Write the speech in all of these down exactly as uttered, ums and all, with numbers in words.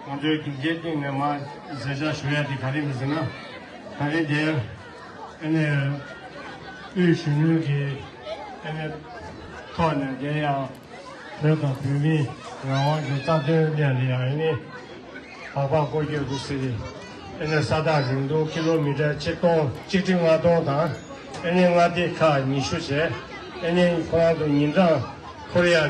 ང་ཚོའི་སྒྲིག་ཆས་སྟེང་ནས་མར་མཛད་བྱ་ཞུ་ཡ་དེ་ག་རེ་ཡིན་ཟེར་ན། ད་རེས་དེར་ཨ་ནི་དབུས་གཞོན་ནུའི་གི་ཨ་ནི་ཐོག་ནས་དེ་ཡང་བོད་དང་བོད་མིའི་རང་དབང་གི་རྩ་དོན་སླད་ལ་ཡང་ཨ་ནི་སྦག་སྦག་སྐོར་སྐྱོད་དུ་ཟེར་ཏེ་ཨ་ནི་ས་ཐག་རིང་ཐུང་ཀི་ལོ་མི་ཊར་ཆིག་སྟོང་ཆིག་ཁྲི་ལྔ་སྟོང་དང་ཨ་ནི་མངའ་སྡེ་ཁག་ཉི་ཤུ་བྱས་ཨ་ནི་ཁོ་རང་ཚོ་ཉིན་གྲངས་འཁོར་ཡ་དེ་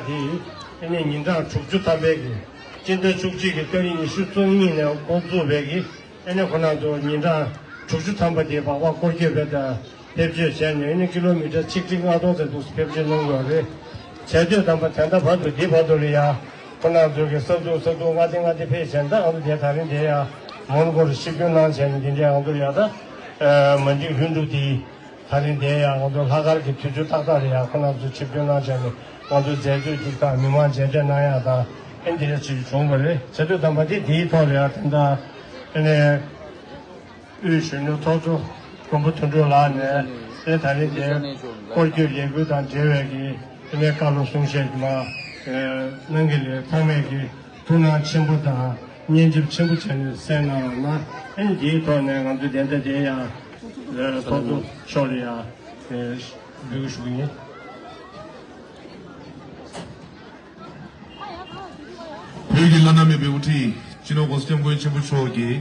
ཨ་ནི་ཉིན་གྲངས་དྲུག་ཅུ་ཐམ་པའི་གི་སྤྱི་ཟླ་བཅུ་གཅིག་གི་ཏ་རིག་ཉི་ཤུ་རྩ་གཉིས་ནས་འགོ་བཙུགས་པའི་གི་ཨ་ནི་ཁོ་རང་ཚོ་ཉིན་གྲངས་དྲུག་ཅུ་ཐམ་པ་དེ་སྦག་སྦག་སྐོར་སྐྱོད་བྱས་དང་ཕེབས་བྱས་བྱས་ནས་ཨ་ནི་ཀི་ལོ་མི་ཊར་ཆིག་ཁྲི་ལྔ་སྟོང་ཙམ་འདུག་ཕེབས་བྱས་གནང་དགོས་རེད། བྱས་དུས་དམ་པ་ད་ལྟ་བར་དུ་འདི་བར་དུ་ལ་ཡ་ཁོ་རང་ཚོ་གི་ས་ཚུགས་ས་ཚུགས་མངའ་སྡེ་མངའ་སྡེ་ཕེབས་བྱས་ད་ང་ཚོ་དེ་ད་རིང་དེ་ཡ་མོན་གྷོ་རུ་ཆིབས་བསྒྱུར་གནང་བྱས་ནས་འདི་འདྲའི་ང་ཚོ་ལ་ཡ་ད་མ་འགྲིག་ལྷུན་གྲུབ་དེ། ད་རིང་འདིར་ཡང་ང་ཚོ་ལྷག་དཀར་གྱི་དུས་ཚོད་ཏག་ཏག་རེད་ཡ། ཁོ་རང་ཚོ་ཆིབས་བསྒྱུར་གནང་བྱས་ནས་ང་ཚོ་མཛད་སྒོའི་ཐོག་མི་མང་མཇལ་འཕྲད་གནང་ཡ་དང་ཨེ་འདི་འདྲ་ཞིག་བྱུང་བ་རེད། བྱེད་དུས་དམ་པ་དེ་འདིའི་ཐོག་ལ་ཡ་དེ་འདྲ་ཨེ་ནས་དབུས་གཞོན་ནུ་ཐོག་གཙོ་མགོན་པོ་དོན་གྲུབ་ལགས་ནས་ཨེ་ད་རིང་འདིར་སྐོར་སྐྱོད་ལས་འགུལ་དང་འབྲེལ་བའི་གི་ཨེ་ནས་བཀའ་སློབ་གསུང་བཤད་ཀྱི་མ་གནང་གི་ལས་ཚང་མས་ཀྱི་ཐུགས་སྣང་ཆེན་པོ་དང་སྙན་འཇེབས་ཆེན་པོ་བྱས་ནས་གསན་གནང་བ་ན་ཨེ་འདིའི་ཐོག་ནས་ང་ཚོ་དེ་འདྲ་དེ་ཡ་ཐོག་གཙོ་ཕྱོགས་ལ་ཡ། འབོད་སྐུལ་ཞུ་གི་ཡིན། བོད་ཀྱི་བླ་ན་མེད་པའི་དབུ་ཁྲིད་སྤྱི་ནོར་༸གོང་ས་༸སྐྱབས་མགོན་ཆེན་པོ་མཆོག་གིས་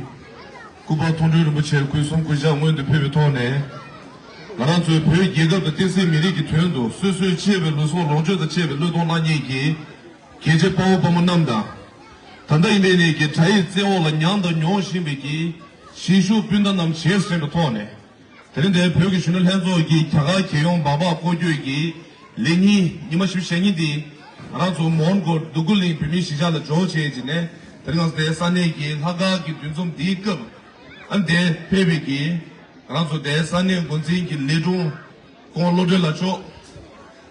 སྐུ་པར་མཐོང་གྲོལ་རིན་པོ་ཆེར་གུས་གསུམ་གུས་ཕྱག་སྔོན་དུ་ཕུལ་བའི་ཐོག་ནས། ང་རང་ཚོའི་བོད་རྒྱལ་ཁབ་དང་བསྟན་སྲིད་མི་རིགས་ཀྱི་དོན་དུ་སོ་སོའི་གཅེས་པའི་ལུས་སྲོག་ལོངས་སྤྱོད་དང་བཅས་པའི་བློས་གཏོང་གནང་མཁན་གྱི་རྒྱལ་གཅེས་དཔའ་བོ་དཔའ་མོ་རྣམས་དང་། ད་ལྟ་ཡིན་པའི་ནས་ཀྱི་དགྲ་ཡི་བཙན་འོག་ལ་མྱངས་དང་མྱོང་བཞིན་པའི་གི་གཞིས་བཞུགས་སྤུན་ཟླ་རྣམས་བྱེས་སུ་དྲན་པའི་ཐོག་ནས། དེ་རིང་འདིར་བོད་ཀྱི་གཞོན་ནུ་ལྷན་ཚོགས་ཀྱིས་རྒྱ་གར་རྒྱལ་ཡོངས་སྦག་སྦག་སྐོར་སྐྱོད་ཀྱི་ལས་ཉིན་ཉི་མ་བཞི་བཅུ་ཞེ་གཉིས་འདི་ང་རང་ཚོ་མོན་གྷོ་འདུ་ཁུ་གླིང་བོད་མིའི་གཞིས་ཆགས་ལ་འབྱོར་བྱས་རྗེས་ནས་དེ་རིང་ང་ཚོ་དེའི་ས་གནས་ཀྱི་ལྷག་དཀར་གྱི་འདུ་འཛོམས་འདིའི་སྐབས་ཨ་འདིར་ཕེབས་པའི་གི་ང་རང་ཚོ་དེའི་ས་གནས་འགོ་འཛིན་གྱི་ལས་དྲུང་སྐུ་ངོ་བློ་གྲོས་ལགས་མཆོག་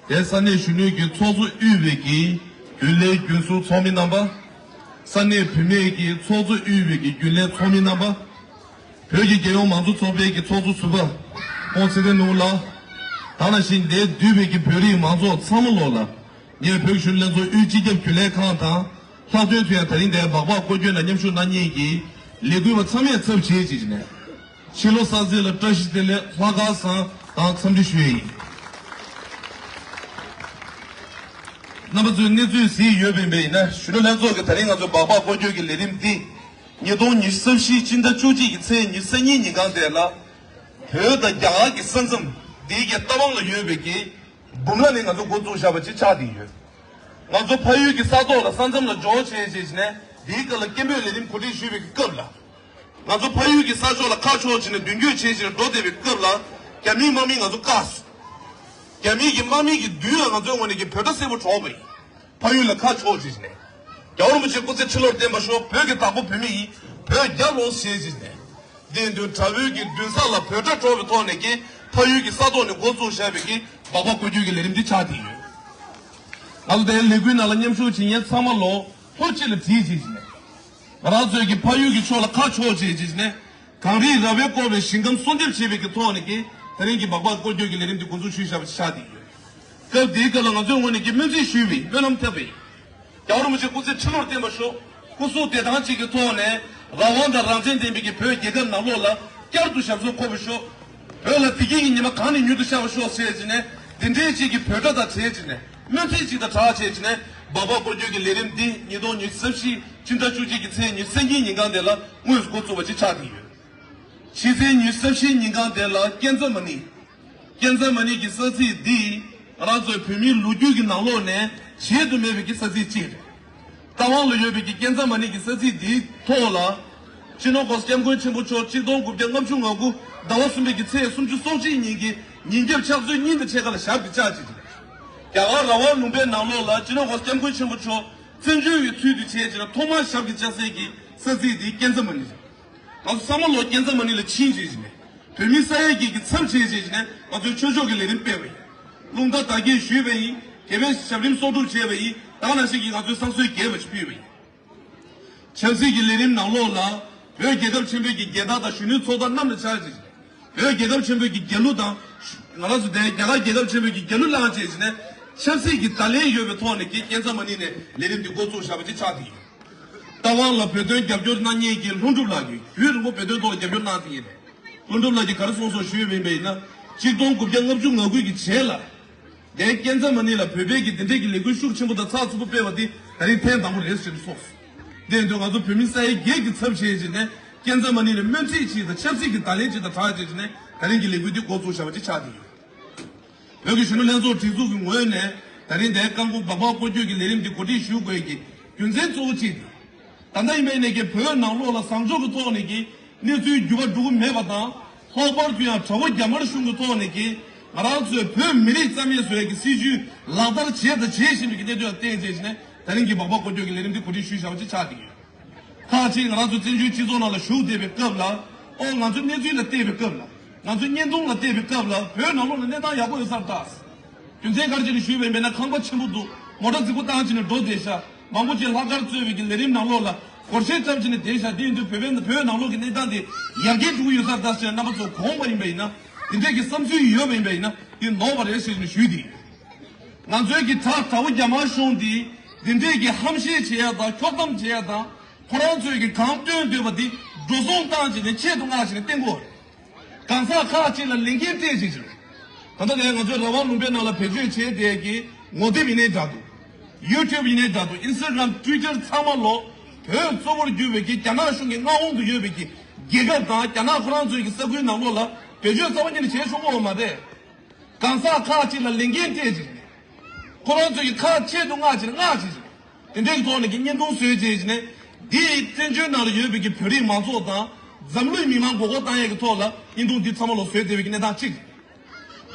དེ་ས་གནས་གཞོན་ནུའི་གི་ཚོགས་གཙོ་དབུས་པའི་གི་རྒྱུན་ལས་རྒྱུན་ཟུར་ཚོགས་མི་རྣམ་པ། ས་གནས་བུད་མེད་ཀྱི་ཚོགས་གཙོ་དབུས་པའི་གི་རྒྱུན་ལས་ཚོགས་མི་རྣམ་པ། བོད་ཀྱི་རྒྱལ་ཡོངས་མང་གཙོ་ཚོགས་པའི་གི་ཚོགས་གཙོ་ཟུར་པ་ཁོང་ཚེ་བརྟན་ལུང་ལགས། ད་ནང་བཞིན་འདིར་འདུས་པའི་གི་བོད་རིགས་མང་ཚོགས་ཚང་མ་ལོག་ལ་ངས་བོད་ཀྱི་གཞོན་ནུ་ལྷན་ཚོགས་དབུས་སྤྱི་ཁྱབ་རྒྱུན་ལས་ཁང་དང་ལྷག་དོན་དུ་ཡང་ད་རིང་འདིར་སྦག་སྦག་སྐོར་སྐྱོད་ནང་མཉམ་ཞུགས་གནང་མཁན་གྱི་ལས་འགུལ་བ་ཚང་མས་ཚབ་བྱེད་ཅིག་ནས། ཕྱི་ལོ་གསར་ཚེས་ལ་བཀྲ་ཤིས་བདེ་ལེགས་ལྷག་དཀར་བཟང་དང་འཚམས་འདྲི་ཞུ་ཡས་ཡིན། རྣམ་པ་ཚོས་གནས་ཚུལ་གཟིགས་ཡོད་པ་ཡིན་པས་ཡིན་ན་གཞོན་ནུ་ལྷན་ཚོགས་ཀྱི་ད་རིང་ང་ཚོའི་སྦག་སྦག་སྐོར་སྐྱོད་ཀྱི་ལས་རིམ་འདི་ཉིས་སྟོང་ཉི་ཤུ་རྩ་བཞི་སྤྱི་ཟླ་བཅུ་གཅིག་གི་ཚེས་ཉི་ཤུ་རྩ་གཉིས་ཉིན་གང་དེ་ལ་བོད་དང་རྒྱ་གར་གྱི་ས་མཚམས་འདིའི་གི་རྟ་དབང་ལ་ཡོད་པའི་གི་འབུམ་ལ་ནས་ང་ཚོ་འགོ་བཙུགས་བཞག་པ་ཅིག་ཆགས་བསྡད་ཡོད། ང་ཚོ་ཕ་ཡུལ་གྱི་ས་ཐོག་ལ་ས་མཚམས་ལ་འབྱོར་བྱས་བྱས་ནས་འདིའི་སྐབས་ལ་སྐད་འབོད་ལས་རིམ་གོ་སྒྲིག་ཞུས་པའི་སྐབས་ལ། ང་ཚོ་ཕ་ཡུལ་གྱི་ས་ཕྱོགས་ལ་ཁ་ཕྱོགས་བྱས་ནས་མདུན་སྐྱོད་བྱས་བྱས་ནས་འགྲོ་བསྡད་པའི་སྐབས་ལ་རྒྱ་མིའི་དམག་མིས་ང་ཚོ་བཀག་སོང་། རྒྱ་མིའི་གི་དམག་མི་གི་མདུན་ལ་ང་ཚོའི་ངོས་ནས་ཀྱི་བོད་སྒྲ་གསལ་པོ་སྒྲོག་པ་ཡིན། ཕ་ཡུལ་ལ་ཁ་ཕྱོགས་བྱས་བྱས་ནས། རྒྱལ་བ་རིན་པོ་ཆེ་སྐུ་ཚེ་ཁྲི་ལོར་བརྟན་པར་ཤོག་བོད་ཀྱི་བདག་པོ་བོད་མི་ཡིན། བོད་རྒྱལ་ལོ་ཞེས་བྱས་བྱས་ནས། དེ་དུས་དགྲ་བོའི་གི་མདུན་ས་ལ་བོད་སྒྲ་སྒྲོག་པའི་ཐོག་ནས་ཀྱི་ཕ་ཡུལ་གྱི་ས་ཐོག་ནས་འགོ་བཙུགས་བཞག་པའི་གི་སྦག་སྦག་སྐོར་སྐྱོད་ཀྱི་ལས་རིམ་འདི་ཆགས་བསྡད་ཡོད། ང་ཚོ་དེའི་ལས་འགུལ་ནང་ལ་མཉམ་ཞུགས་བྱེད་མཁན་ཚང་མ་ལོ་ལྷོད་ཅིག་ལ་བྲིས་བྱས་བྱས་ནས། ང་རང་ཚོའི་གི་ཕ་ཡུལ་གྱི་ཕྱོགས་ལ་ཁ་ཕྱོགས་བྱས་བྱས་ནས་གངས་རིའི་ར་བས་བསྐོར་བའི་ཞིང་ཁམས་སྲུང་སྐྱོབ་བྱེད་པའི་གི་ཐོག་ནས་ཀྱི་ད་རིང་གི་སྦག་སྦག་སྐོར་སྐྱོད་ཀྱི་ལས་རིམ་འདི་འགོ་འཛུགས་ཞུས་བཞག་པ་ཆགས་བསྡད་ཡོད། སྐབས་དེའི་སྐབས་ལ་ང་ཚོའི་ངོས་ནས་ཀྱི་སྨོན་ཚིག་ཞུས་པའི་སྨོན་ལམ་བཏབ་པའི། རྒྱལ་བ་རིན་པོ་ཆེ་སྐུ་ཚེ་ཁྲི་ལོར་བརྟན་པར་ཤོག་སྐུ་གཟུགས་བདེ་ཐང་གཅིག་གི་ཐོག་ནས་རང་དབང་དང་རང་བཙན་ལྡན་པའི་གི་བོད་རྒྱལ་ཁབ་ནང་ལོགས་ལ་བསྐྱར་དུ་ཞབས་སོར་འཁོར་བར་ཤོག་བོད་ལ་བདེ་སྐྱིད་ཀྱི་ཉི་མ་གང་ནས་མྱུར་དུ་ཤར་བར་ཤོག་ཟེར་བྱས་ནས་འདི་འདྲའི་ཅིག་གི་བོད་སྒྲ་དང་བྲལ་བྱས་ནས་སྨོན་ཚིག་ཅིག་དང་སྦྲགས་བྱས་བྱས་ནས་སྦག་སྦག་སྐོར་སྐྱོད་ཀྱི་ལས་རིམ་འདི་ཉིས་སྟོང་ཉི་ཤུ་རྩ་བཞི་ཕྱི་ཟླ་བཅུ་གཅིག་གི་ཚེས་ཉི་ཤུ་རྩ་གཉིས་ཉིན་གང་དེ་ལ་དངོས་སུ་འགོ་བཙུགས་པ་ཅིག་ཆགས་བསྡད་ཡོད། ཕྱི་ཚེས་ཉི་ཤུ་རྩ་བཞི་ཉིན་གང་དེ་ལ་ཀན་ཛ་མ་ནི། ཀན་ཛ་མ་ནི་གི་ས་ཚིགས་འདི་ང་རང་ཚོའི་བོད་མིའི་ལོ་རྒྱུས་ཀྱི་ནང་ལོགས་ནས་བརྗེད་དུ་མེད་པའི་གི་ས་ཚིགས་གཅིག་རེད། རྟ་དབང་ལ་ཡོད་པའི་གི་ཀན་ཛ་མ་ནི་གི་ས་ཚིགས་འདིའི་ཐོག་ལ། སྤྱི་ནོར་༸གོང་ས་༸སྐྱབས་མགོན་ཆེན་པོ་མཆོག་ཆིག་སྟོང་དགུ་བརྒྱ་ལྔ་བཅུ་ང་དགུ་ཟླ་བ་གསུམ་པའི་གི་ཚེས་སུམ་ཅུ་སོ་གཅིག་ཉིན་གྱི་ཉིན་རྒྱབ་ཕྱག་ཚོད་གཉིས་དང་ཕྱེད་ཀ་ལ་ཞབས་ཀྱིས་བཅགས་བྱས་ཏེ། རྒྱ་གར་རང་དབང་ལུང་པའི་ནང་ལོགས་ལ་སྤྱི་ནོར་༸གོང་ས་༸སྐྱབས་མགོན་ཆེན་པོ་མཆོག་བཙན་བྱོལ་བའི་ཚུལ་དུ་བྱས་བྱས་ན་ཐོག་མར་ཞབས་ཀྱིས་བཅགས་སའི་གི་ས་ཚིགས་འདི་ཀན་ཛ་མ་ནི་རེད། ང་ཚོ་ཚང་མ་ལོ་ཀན་ཛ་མ་ནི་ལ་ཕྱིན་བྱས་བྱས་ནས་བོད་མི་ས་ཡ་བརྒྱད་ཀྱི་ཚབ་བྱས་བྱས་བྱས་ནས་ང་ཚོའི་ཆོས་ཕྱོགས་ཀྱི་ལས་རིམ་སྤེལ་བ་ཡིན། རླུང་རྟ་བདག་གིས་ཞུས་པ་ཡིན། དགེ་བའི་ཞབས་རིམ་གསོག་སྒྲུབ་བྱས་པ་ཡིན། ད་ག་ནང་བཞིན་གྱི་ང་ཚོའི་བསང་གསོལ་རྒྱས་པ་ཞིག་ཕུལ་བ་ཡིན། ཆབ་སྲིད་ཀྱི་ལས་རིམ་ནང་ལོགས་ལ་བོད་རྒྱལ་ཁབ་ཆེན་པོའི་གི་རྒྱལ་དར་དང་གཞོན་ནུའི་ཚོགས་དར་བསྣམས་ནས་བཅར་བྱས་བྱས་ནས་བོད་རྒྱལ་ཁབ་ཆེན་པོའི་གི་རྒྱལ་གླུ་དང་། ང་རང་ཚོ་དེ་རྒྱ་གར་རྒྱལ་ཁབ་ཆེན་པོའི་གི་རྒྱལ་གླུ་བླངས་བྱས་བྱས་ནས་ཆབ་སྲིད་ཀྱི་བརྡ་ལན་ཡོད་པའི་ཐོག་ནས་ཀྱི་ཀན་ཛ་མ་ནི་ནས་ལས་རིམ་འདི་འགོ་བཙུགས་བཞག་པ་ཅིག་ཆགས་བསྡད་ཡོད། རྟ་དབང་ལ་བོད་དོན་རྒྱབ་སྐྱོར་གནང་མཁན་གྱི་ལྷུན་གྲུབ་ལགས་ཀྱིས་རྒྱུན་རིང་པོ་བོད་དོན་ཐོག་ལ་རྒྱབ་སྐྱོར་གནང་བསྡད་ཡིན་པས། ལྷུན་གྲུབ་ལགས་ཀྱིས་ག་རེ་གསུངས་སོང་ཞུས་པ་ཡིན་པ་ཡིན་ན། གཅིག་སྟོང་དགུ་བརྒྱ་ལྔ་བཅུ་ང་དགུ་གི་རྗེས་ལ། དེ་ཀན་ཛ་མ་ནི་ལ་བོད་པའི་གི་དེ་འདྲའི་གི་ལས་འགུལ་ཤུགས་ཆེན་པོ་དང་ཚགས་ཚུད་པོ་སྤེལ་བ་དེ་ད་རིང་ཐེངས་དང་པོ་རེད་ཟེར་ནས་གསུངས་སོང་། དེ་ཡིན་དུས་ང་ཚོ་བོད་མི་ས་ཡ་བརྒྱད་ཀྱི་ཚབ་བྱས་བྱས་ནས་ཀན་ཛ་མ་ནི་ལ་སྨོན་ཚིག་ཅིག་དང་ཆབ་སྲིད་ཀྱི་བརྡ་ལན་ཅིག་དང་སྦྲགས་བྱས་བྱས་ནས་ད་རིང་གི་ལས་འགུལ་འདི་འགོ་བཙུགས་བཞག་པ་ཅིག་ཆགས་བསྡད་ཡོད། བོད་ཀྱི་གཞོན་ནུ་ལྷན་ཚོགས་སྒྲིག་འཛུགས་ཀྱི་ངོས་ནས་ད་རིང་འདིའི་རྐང་འཁོར་སྦག་སྦག་སྐོར་སྐྱོད་ཀྱི་ལས་རིམ་འདི་གོ་སྒྲིག་ཞུ་དགོས་ཀྱི་རྒྱུ་མཚན་གཙོ་བོ་གཅིག་ནི། ད་ལྟ་ཡིན་པའི་ནས་ཀྱི་བོད་ནང་ལོགས་ལ་བཟང་ཕྱོགས་ཀྱི་ཐོག་ནས་ཀྱི་གནས་ཚུལ་འགྱུར་བ་འགྲོ་གི་མེད་པ་དང་། ལྷག་པར་དུ་ཡང་དྲ་བོ་རྒྱ་དམར་གཞུང་གི་ཐོག་ནས་ཀྱི་ང་རང་ཚོའི་བོད་མི་རིགས་རྩ་མེད་བཟོ་ཡ་གི་སྲིད་ཇུས་ལག་བསྟར་བྱས་དང་བྱེད་བཞིན་པའི་གནད་དོན་ལ་བརྟེན་བྱས་ནས་ད་རིང་གི་སྦག་སྦག་སྐོར་སྐྱོད་ཀྱི་ལས་རིམ་འདི་གོ་སྒྲིག་ཞུས་བཞག་པ་ཅིག་ཆགས་བསྡད་ཡོད། ཁག་ཅིག་ང་རང་ཚོ་བཙན་བྱོལ་སྤྱི་ཚོགས་ནང་ལ་བཞུགས་བསྡད་པའི་སྐབས་ལ། ཨོ་ང་ཚོའི་གནས་ཚུལ་ལ་བལྟས་པའི་སྐབས་ལ། ང་ཚོའི་བརྙན་ཐུང་ལ་བལྟས་པའི་སྐབས་ལ་བོད་ནང་ལོགས་ལ་གནས་སྟངས་ཡག་པོ་ཡོད་ས་རེད་ད། རྒྱུ་མཚན་ག་རེ་བྱས་ནས་ཞུས་པ་ཡིན་པས་ན་ཁང་པ་ཆེན་པོ་འདུག་མོ་ཊ་རྫིག་པོ་བཏང་བྱས་ནས་འགྲོ་བསྡད་ཤག་མང་པོ་ཅིག་ལྷག་དཀར་གཙོས་པའི་གི་ལས་རིམ་ནང་ལོགས་ལ་སྒོར་གཞས་བཀྲམ་བྱས་ནས་བསྡད་ཤག་དེ་ཡིན་དུས་བོད་པའི་བོད་ནང་ལོགས་ཀྱི་གནས་སྟངས་དེ་ཡར་རྒྱས་འགྲོ་གི་ཡོད་ས་རེད་ད་ཟེར་རྣམ་པ་ཚོ་དགོངས་པ་ཡིན་པ་ཡིན་ན། དེ་འདྲས་ཀྱི་བསམ་ཚུལ་ཡོད་པ་ཡིན་པ་ཡིན་ན་དེ་ནོར་བ་རེད་ཟེར་ནས་ཞུས་ཏེ། ང་ཚོའི་གི་དྲ་དྲ་བོ་རྒྱ་དམར་གཞུང་འདི་འདི་འདྲས་ཀྱི་ཧམ་བཤད་བྱེད་ཡ་དང་འཁྱོག་གཏམ་བྱེད་ཡ་དང་ཁོ་རང་ཚོའི་གི་གང་སྟོན་འདོད་པ་འདི་འགྲོ་སོང་བཏང་བྱས་ནས་ཆེད་དུ་མངགས་བྱས་ནས་བསྟན་གོ། གང་ཟག་ཁག་ཅིག་ལ་ལས་འགན་སྤྲད་བྱས་ཅིག་ད་ལྟ་ནས་ང་ཚོའི་རང་དབང་ལུང་པའི་ནང་ལ་བེད་སྤྱོད་བྱས་བསྡད་ཀྱི་ངོ་དེབ་ཡིན་ནའི་འདྲ་འདུག་ཡུ་ཊུབ་ཡིན་ནའི་འདྲ་འདུག་ཨིན་སི་ཊ་གྷ་རམ། ཊུའི་ཊར་ཚང་མ་ལོ། བོད་གཙོ་བོར་གྱུར་པའི་གི་རྒྱ་ནག་གཞུང་གི་མངའ་དབང་དུ་ཡོད་པའི་གི་རྒྱལ་ཁབ་དང་རྒྱ་ནག་ཁོ་རང་ཚོའི་གི་ས་ཁུལ་ནང་ལོགས་ལ་བེད་སྤྱོད་རྩ་བ་ཉིད་ནས་བྱས་ཆོག་གི་ཡོད་མ་རེད། གང་ཟག་ཁག་ཅིག་ལ་ལས་འགན་སྤྲད་ཅིག་ཁོ་རང་ཚོ་གི་ཁག་ཆེད་དུ་མངགས་ཅིག་མངགས་ཅིག་དེ་འདྲའི་གི་ཐོག་ནས་ཀྱི་བརྙན་ཐུང་བཟོས་བྱས་ནས་འདི་བཙན་བྱོལ་ནང་ལ་ཡོད་པའི་གི་བོད་རིགས་མང་ཚོགས་དང་འཛམ་གླིང་མི་མང་མགོ་སྐོར་བཏང་ཡས་ཀྱི་ཐོག་ལ་བརྙན་ཐུང་འདི་ཚང་མ་ལོ་བཟོས་བསྡད་པའི་གི་གནས་སྟངས་གཅིག་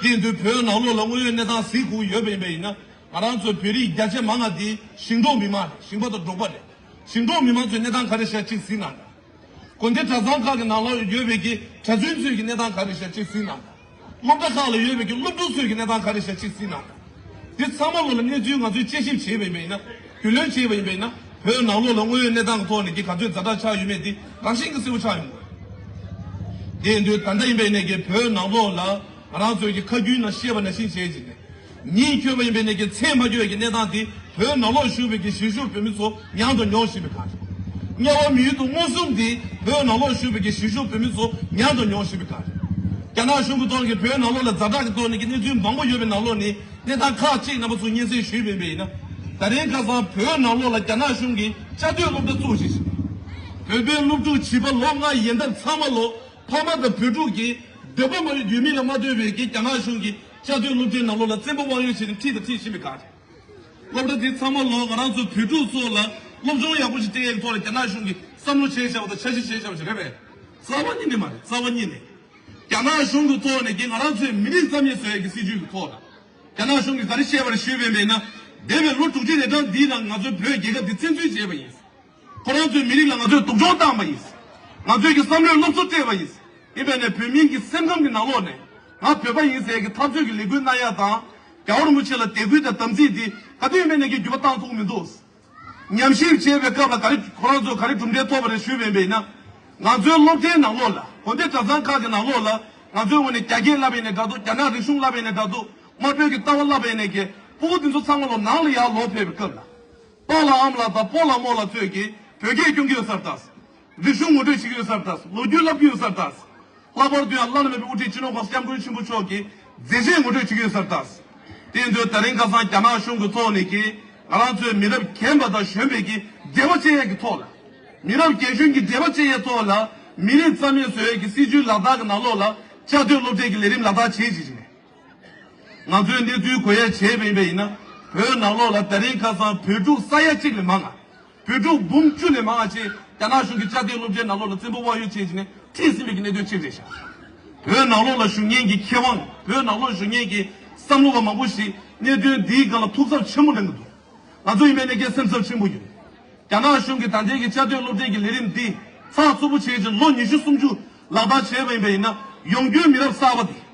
དེ་ཡིན་དུས་བོད་ནང་ལོགས་ལ་དངོས་ཡོད་གནས་སྟངས་གཟིགས་དགོས་ཡོད་པ་ཡིན་པ་ཡིན་ན་ང་རང་ཚོའི་བོད་རིགས་བརྒྱ་ཆ་མང་ང་འདི་ཞིང་འབྲོག་མི་མང་རེད། ཞིང་པ་དང་འབྲོག་པ་རེད། ཞིང་འབྲོག་མི་མང་ཚོའི་གནས་སྟངས་ག་རེ་ཤག་ཅིག་གཟིགས་གནང་དང་། དགོན་སྡེ་གྲྭ་ཚང་ཁག་གི་ནང་ལོགས་ཡོད་པའི་གི་གྲྭ་བཙུན་ཚོའི་གི་གནས་སྟངས་ག་རེ་ཤག་ཅིག་གཟིགས་གནང་དང་། སློབ་གྲྭ་ཁག་ལ་ཡོད་པའི་གི་སློབ་ཕྲུག་ཚོའི་གི་གནས་སྟངས་ག་རེ་ཤག་ཅིག་གཟིགས་གནང་དང་། འདི་ཚང་མ་ལོ་ལ་གནས་ཚུལ་ང་ཚོས་དཔྱད་ཞིབ་བྱས་པ་ཡིན་པ་ཡིན་ན། རྒྱུས་ལོན་བྱས་པ་ཡིན་པ་ཡིན་ན། བོད་ནང་ལོགས་ལ་དངོས་ཡོད་གནས་སྟངས་ཀྱི་ཐོག་ནས་ཀྱི་ག་ཚོད་ཛ་དྲག་ཆགས་ཡོད་མེད་འདི་རང་བཞིན་གྱི་གསལ་པོ་ཆགས་ཡོང་དགོས། དེ་ཡིན་དུས་ད་ལྟ་ཡིན་པ་ཡིན་ནས་ཀྱི་བོད་ནང་ལོགས་ལ་ང་རང་ཚོའི་ཀྱི་ཁ་རྒྱུན་ནང་བཤད་པ་ནང་བཞིན་བྱས་ཀྱི་ནས། ཉིན་འཁྱོལ་བ་ཡིན་པའི་ནས་ཀྱི་ཚེ་མ་འཁྱོལ་བའི་ཀྱི་གནས་སྟངས་དེ་བོད་ནང་ལོགས་བཞུགས་པའི་ཀྱི་གཞིས་བཞུགས་བོད་མི་ཚོ་མྱངས་དང་མྱོང་བཞིན་པའི་སྒང་རེད། དམྱལ་བ་མི་ཡུལ་དུ་མངོན་སུམ་དེ་བོད་ནང་ལོགས་བཞུགས་པའི་ཀྱི་གཞིས་བཞུགས་བོད་མི་ཚོ་མྱངས་དང་མྱོང་བཞིན་པའི་སྒང་རེད། རྒྱ་ནག་གཞུང་གི་ཐོག་ནས་ཀྱི་བོད་ནང་ལོགས་ལ་ཛ་དྲག་གི་ཐོག་ནས་ཀྱི་གནས་ཚུལ་མང་པོ་ཡོད་པའི་ནང་ལོགས་ནས་གནས་སྟངས་ཁག་ཅིག་རྣམ་པ་ཚོ་སྙན་སེང་ཞུས་པ་ཡིན་པ་ཡིན་ན། ད་རིང་ཁ་སང་བོད་ནང་ལོགས་ལ་རྒྱ་ནག་གཞུང་གིས་བཅའ་སྡོད་སློབ་གྲྭ་བཙུགས་བཞིན་ཞིང་། བོད་པའི་སློབ་ཕྲུག་བྱིས་པ་ལོ་ལྔ་ཡན་འདབ་ཚང་མ་ལོ་ཕ་མ་དང་བུ་ཕྲུག་གིས་འདོད་པ་མ་ཡོད་འདོད་མིན་ལ་མ་ལྟོས་པའི་གི་རྒྱ་ནག་གཞུང་གིས་བཅའ་སྡོད་སློབ་གྲྭའི་ནང་ལོགས་ལ་བཙན་པོ་དབང་ཡོད་བྱས་ནས་ཁྲིད་དང་ཁྲིད་བཞིན་པའི་སྒང་རེད། སློབ་གྲྭ་དེ་ཚང་མ་ལོ་ང་རང་ཚོ་བོད་ཕྲུག་ཚོ་ལ་སློབ་སྦྱོང་ཡག་པོ་ཞིག་སྤྲད་ཡས་ཀྱི་ཐོག་ལ་རྒྱ་ནག་གཞུང་གིས་བསམ་བློ་བྱས་བཞག་པ་དང་འཆར་གཞི་བྱས་བཞག་པ་ཞིག་རེད་པས། རྩ་བ་ཉིད་ནས་མ་རེད། རྩ་བ་ཉིད་ནས། རྒྱ་ནག་གཞུང་གི་ཐོག་ནས་ཀྱི་ང་རང་ཚོའི་མི་རིགས་རྩ་མེད་བཟོ་ཡས་ཀྱི་སྲིད་ཇུས་ཀྱི་ཐོག་ལ། རྒྱ་ནག་གཞུང་གིས་ག་རེ་བཤད་པ་རེད་ཞུས་པ་ཡིན་པས་ན། འདས་པའི་ལོ་དྲུག་ཅུ་རེ་གྲངས་འདིའི་ནང་ང་ཚོའི་བོད་རྒྱལ་ཁབ་འདི་བཙན་འཛུལ་བྱས་པ་ཡིན། ཁོ་རང་ཚོའི་མི་རིགས་ལ་ང་ཚོས་སྡུག་སྦྱོང་བཏང་བ་ཡིན། ང་ཚོའི་གི་བསམ་བློའི་སློབ་གསོ་སྤྲད་པ་ཡིན། ཡིན་པས་ན་བོད་མིའི་གི་སེམས་ཁམས་ཀྱི་ནང་ལོགས་ནས་ང་བོད་པ་ཡིན་ཟེར་གི་འཐབ་རྩོད་ཀྱི་ལས་འགུལ་གནང་ཡ་དང་། རྒྱལ་བ་རིན་པོ་ཆེ་ལ་དད་གུས་དང་དམ་ཚིག་འདི་ག་དུས་ཡིན་པས་ན་གི་འགྱུར་བ་བཏང་ཐུབ་མི་འདུག་ཉམས་ཞིབ་བྱེད་པའི་སྐབས་ལ་ག་རེ་ཁོ་རང་ཚོ་ག་རེ་གྲུབ་འབྲས་ཐོབ་པ་རེད་ཞུས་པ་ཡིན་པས་ན། ང་ཚོའི་སློབ་གྲྭའི་ནང་ལོགས་ལ་དགོན་སྡེ་གྲྭ་ཚང་ཁག་གི་ནང་ལོགས་ལ་ང་ཚོའི་ངོས་ནས་རྒྱ་སྐད་བསླབ་པ་ཡིན་ནའི་འདྲ་འདུག་རྒྱ་ནག་རིག་གཞུང་བསླབ་པ་ཡིན་ནའི་འདྲ་འདུག་དམར་པོའི་གི་ལྟ་བ་བསླབ་པ་ཡིན་ནའི་གི་སྤུ་གུ་འདི་ཚོ་ཚང་མ་ལོ་ནང་ལ་ཡར་ལོག་ཕེབས་པའི་སྐབས་ལ། པཱ་ལགས་ཨ་མ་ལགས་དང་སྤོ་ལགས་རྨོ་ལགས་ཚོས་ཀྱིས་བོད་སྐད་སྐྱོན་གྱི་ཡོད་ས་རེད་ད། རིག་གཞུང་ངོ་སྤྲོད་བྱེད་ཀྱི་ཡོད་ས་རེད་ད། ལོ་རྒྱུས་བསླབ་ཀྱི་ཡོད་ས་རེད་ད། ལྷག་པར་དུ་ཡང་བླ་ན་མེད་པའི་དབུ་ཁྲིད་སྤྱི་ནོར་༸གོང་ས་༸སྐྱབས་མགོན་ཆེན་པོ་མཆོག་གིས་མཛད་རྗེས་ངོ་སྤྲོད་བྱེད་ཀྱི་ཡོད་ས་རེད་ད། དེ་ཡིན་དུས་ད་རིང་ཁ་སང་རྒྱ་ནག་གཞུང་གི་ཐོག་ནས་ཀྱིས་ང་རང་ཚོའི་མི་རབས་རྒན་པ་དང་གཞོན་པའི་ཀྱི་འབྲེལ་བ་བཅད་ཡས་ཀྱི་ཐོག་ལ། མི་རབས་རྒན་གཞོན་གྱི་འབྲེལ་བ་བཅད་ཡས་ཐོག་ལ་མི་རིགས་རྩ་མེད་བཟོ་ཡས་ཀྱི་སྲིད་ཇུས་ལག་བསྟར་གྱི་ནང་ལོགས་ལ་བཅའ་སྡོད་སློབ་གྲྭའི་ཀྱི་ལས་རིམ་ལག་བསྟར་བྱེད་ཅིག་ནས། ང་ཚོའི་གནས་ཚུལ་གོ་ཡས་བྱས་པ་ཡིན་པ་ཡིན་ན། བོད་ནང་ལོགས་ལ་ད་རིང་ཁ་སང་བོད་ཕྲུག་ས་ཡ་གཅིག་ལས་མང་ང་། བོད་ཕྲུག་འབུམ་བཅུ་ལས་མང་ང་ཅིག་རྒྱ་ནག་གཞུང་གི་བཅའ་སྡོད་སློབ་གྲྭའི་ནང་ལོགས་ལ་བཙན་པོ་དབང་ཡོད་བྱས་ཀྱི་ནས་ཁྲིད་ཟིན་པའི་གནད་དོན་གཅིག་རེད་ཤག་བོད་ནང་ལོགས་ལ་བཞུགས་མཁན་གྱི་མཁས་དབང་། བོད་ནང་ལོགས་བཞུགས་མཁན་གྱི་བསམ་བློ་བ་མང་པོ་ཞིག་གནད་དོན་འདིའི་སྒང་ལ་ཐུགས་འཚབ་ཆེན་པོ་གནང་གི་འདུག་ང་ཚོ་ཡིན་པའི་ནས་ཀྱི་སེམས་འཚབ་ཆེན་པོ་ཡོད། རྒྱ་ནག་གཞུང་གིས་ད་ལྟའི་གི་བཅའ་སྡོད་སློབ་གྲྭའི་གི་ལས་རིམ་འདི་ཚགས་ཚུད་པོ་བྱས་ཀྱི་ལོ་ཉི་ཤུ་སུམ་ཅུ་ལག་བསྟར་བྱས་པ་ཡིན་པ་ཡིན་ན། ཡོང་རྒྱུའི་མི་རབས་གསར་པ་འདི་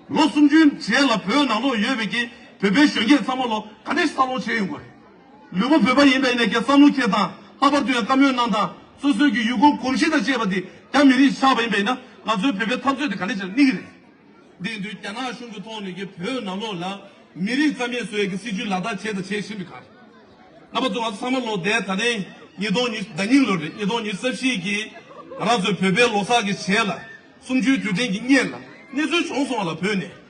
ལོ་སུམ་ཅུའི་རྗེས་ལ་བོད་ནང་ལོགས་ཡོད་པའི་གི་བོད་པའི་གཞོན་སྐྱེས་ཚང་མ་ལོ་ག་འདྲས་བསམ་བློ་བྱས་ཡོང་དགོས་རེད། ལུས་པོ་བོད་པ་ཡིན་པ་ཡིན་ནས་ཀྱི་བསམ་བློ་འཁྱེར་སྟངས། ལྷག་པར་དུ་ཡང་བཀའ་མོལ་གནང་སྟངས། སོ་སོའི་གི་ཡུལ་སྐོར་གོམས་གཤིས་དང་བཅས་པ་འདི་རྒྱ་མི་རིགས་ཆགས་པ་ཡིན་པ་ཡིན་ན་ང་ཚོའི་བོད་པའི་འཐབ་རྩོད་དེ་ག་འདྲས་བྱས་ནས་གནས་ཀྱི་རེད། འདི་ཡིན་དུས་རྒྱ་ནག་གཞུང་གི་ཐོག་ནས་ཀྱི་བོད་ནང་ལོགས་ལ་མི་རིགས་རྩ་མེད་བཟོ་ཡས་ཀྱི་སྲིད་ཇུས་ལག་བསྟར་བྱས་དང་བྱེད་བཞིན་པའི་ཁར། རྣམ་པ་ཚོ་ང་ཚོ་ཚང་མ་ལོ་དེ་ད་ལན་ ཉིས་སྟོང་ཉི་ཟླ་ཉིན་ལོ་རེད། ཉིས་སྟོང་ཉི་ཤུ་རྩ་བཞི་གི་ང་རང་ཚོའི་བོད་པའི་ལོ་གསར་གྱི་རྗེས་ལ་གསུམ་བཅུའི་དུས་དྲན་གྱི་སྔོན་ལ་གནས་ཚུལ་བྱུང་སོང་བ་ལ་བོད་ནས་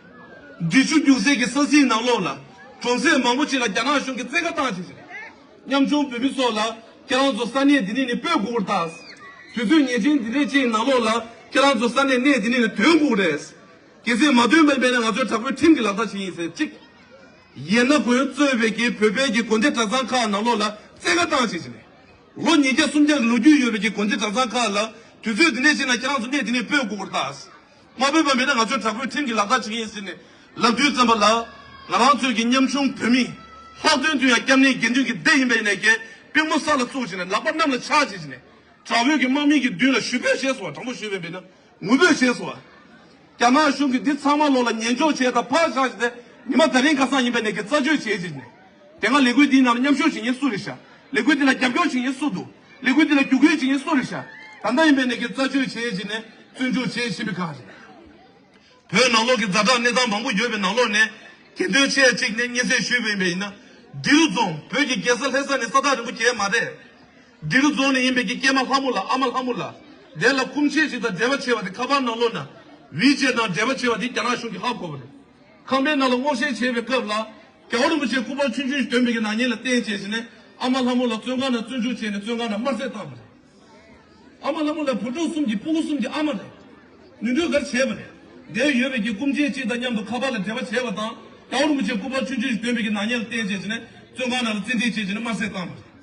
འབྲི་ཆུ་རྒྱུག་སའི་གི་ས་ཚིགས་ནང་ལོགས་ལ་གྲོང་གསེབ་མང་པོ་ཅིག་ལ་རྒྱ་ནག་གཞུང་གིས་བཙན་བཀའ་བཏང་བྱས་ཤིང་། ཉམ་ཆུང་བོད་མི་ཚོ་ལ་ཁྱེད་རང་ཚོ་ས་གནས་འདི་ནས་ནི་སྤོས་དགོས་ཀྱི་རེད་ད། དུས་ཚོད་ངེས་ཅན་འདི་འདྲས་ཅིག་ནང་ལོགས་ལ་ཁྱེད་རང་ཚོ་ས་གནས་གནས་འདི་ནས་ནི་ཐོན་དགོས་ཀྱི་རེད། གལ་སྲིད་མ་ཐོན་པ་ཡིན་ན་ང་ཚོའི་དྲག་པོའི་ཁྲིམས་ཀྱི་ལག་བསྟར་བྱེད་ཀྱི་ཡིན་ཟེར་གཅིག་ཡན་ན་གོ་ཡོན་གཙོས་པའི་གི་བོད་པའི་གི་དགོན་སྡེ་གྲྭ་ཚང་ཁག་ནང་ལོགས་ལ་བཙན་བཀའ་བཏང་བྱས་ཤིང་ནས། ལོ་ཉིས་བརྒྱ་སུམ་བརྒྱ་གི་ལོ་རྒྱུས་ཡོད་པའི་གི་དགོན་སྡེ་གྲྭ་ཚང་ཁག་ལ་དུས་ཚོད་འདི་འདྲས་ཅིག་ན་ཁྱེད་རང་ཚོ་གནས་འདི་ནས་སྤོས་དགོས་ཀྱི་རེད་ད། མ་སྤོས་པ་མེད་ན་ང་ཚོའི་དྲག་པོའི་ཁྲིམས་ཀྱི་ལག་བསྟར་བྱེད་ཀྱི་ཡིན་ཟེར་ནས་ལབ་དུས་ཙམ་པ་ལ། ང་རང་ཚོའི་གི་ཉམ་ཆུང་བོད་མི་ལྷག་དོན་དུ་ཡང་སྐྱབས་གནས་དགེ་འདུན་གྱི་སྡེ་ཡིན་པ་ཡིན་ནའི་གི་པུས་མོ་ས་ལ་བཙུགས་བྱས་ནས་ལག་པ་གནམ་ལ་ཕྱག་བྱས་བྱས་ནས་དྲག་པོའི་གི་དམག་མི་གི་མདུན་ལ་ཞུ་འབོད་བྱས་སོང་བ། དྲང་པོ་ཞུས་པ་ཡིན་ན་ངུ་འབོད་བྱས་སོང་བ། རྒྱ་ནག་གཞུང་གིས་འདི་ཚང་མ་ལོག་ལ་ཉན་འཇོག་བྱས་དང་ཕར་བཞག་བྱས་ཏེ་ཉི་མ་ད་རིང་ཁ་སང་ཡིན་པ་ཡིན་ནའི་གི་རྩད་གཅོད་བྱས་བྱས་ནས། དེ་སྔ་ལས་འགུལ་འདིའི་ནང་ལ་མཉམ་ཞུགས་བྱེད་མཁན་སུ་རེད་ཤག་ལས་འགུལ་འདི་ལ་རྒྱབ་སྐྱོར་བྱེད་མཁན་སུ་འདུག་ལས་འགུལ་འདི་ལ་རྒྱུག་སྐུལ་བྱེད་མཁན་སུ་རེད་ཤག་ད་ལྟ་ཡིན་པ་ཡིན་ནའི་གི་རྩད་གཅོད་བྱས་བྱས་ནས་བཙོན་འཇུག་བྱས་བཞིན་པའི་སྒང་རེད། བོད་ནང་ལོགས་ཀྱི་ཛ་དྲག་གནས་སྟངས་མང་པོ་ཡོད་པའི་ནང་ལོགས་ནས་གྱེར་འདོན་ཆེ་གཅིག་ནས་སྙན་སེང་ཞུས་པ་ཡིན་པ་ཡིན་ན། འབྲི་རུ་རྫོང་བོད་ཀྱི་རྒྱལ་ས་ལྷ་ས་ནས་ས་ཐག་རིང་པོ་གང་ཡང་མ་རེད། འབྲི་རུ་རྫོང་ནས་ཡིན་པའི་གི་སྐྱེས་མ་ལྷ་མོ་ལགས། ཨ་མ་ལྷ་མོ་ལགས། དེ་ལ་སྐུ་མཆེད་ཅིག་དང་འབྲེལ་བ་ཆེ་བ་དེ་ཁ་པར་ནང་ལོགས་ན་ཝི་ཅེ་དང་འབྲེལ་བ་ཆེ་བ་དེ་རྒྱ་ནག་གཞུང་གིས་ཧ་གོ་བ་རེད། ཁང་པའི་ནང་ལ་སྔོག་བཤེར་བྱེད་པའི་སྐབས་ལ་རྒྱལ་བ་རིན་པོ་ཆེ་སྐུ་པར་ཆུང་ཆུང་ཞིག་འདོན་པའི་གི་ནག་ཉེས་ལ་བརྟེན་བྱས་བྱས་ནས་ཨ་མ་ལྷ་མོ་ལགས་བཙོན་ཁང་ནང་བཙོན་འཇུག་བྱས་ནས་བཙོན་ཁང་ནང་དམར་གསོད་བཏང་བ་རེད། ཨ་མ་ལྷ་མོ་ལགས་བུ་ཕྲུག་གསུམ་གྱི་སྤུ་གུ་གསུམ་གྱི་ཨ་མ་རེད། ནུས་འདོད་གར་བྱས་པ་རེད། འདིར་ཡོད་པའི་གི་སྐུ་མཆེད་ཅིག་དང་མཉམ་དུ་ཁ་པར་ལ་འབྲེལ་བ་བྱས་པ་དང་རྒྱལ་བ་རིན་པོ་ཆེ་སྐུ་པར་ཆུང་ཆུང་ཞིག་འདོན་པའི་གི་ནག་ཉེས་ལ་བརྟེན་བྱས་བྱས་ནས་བཙོན་ཁང་ནང་ལ་བཙན་ཁྲིད་བྱས་བྱས་ནས་དམར་གསོད་བཏང་བ་རེད།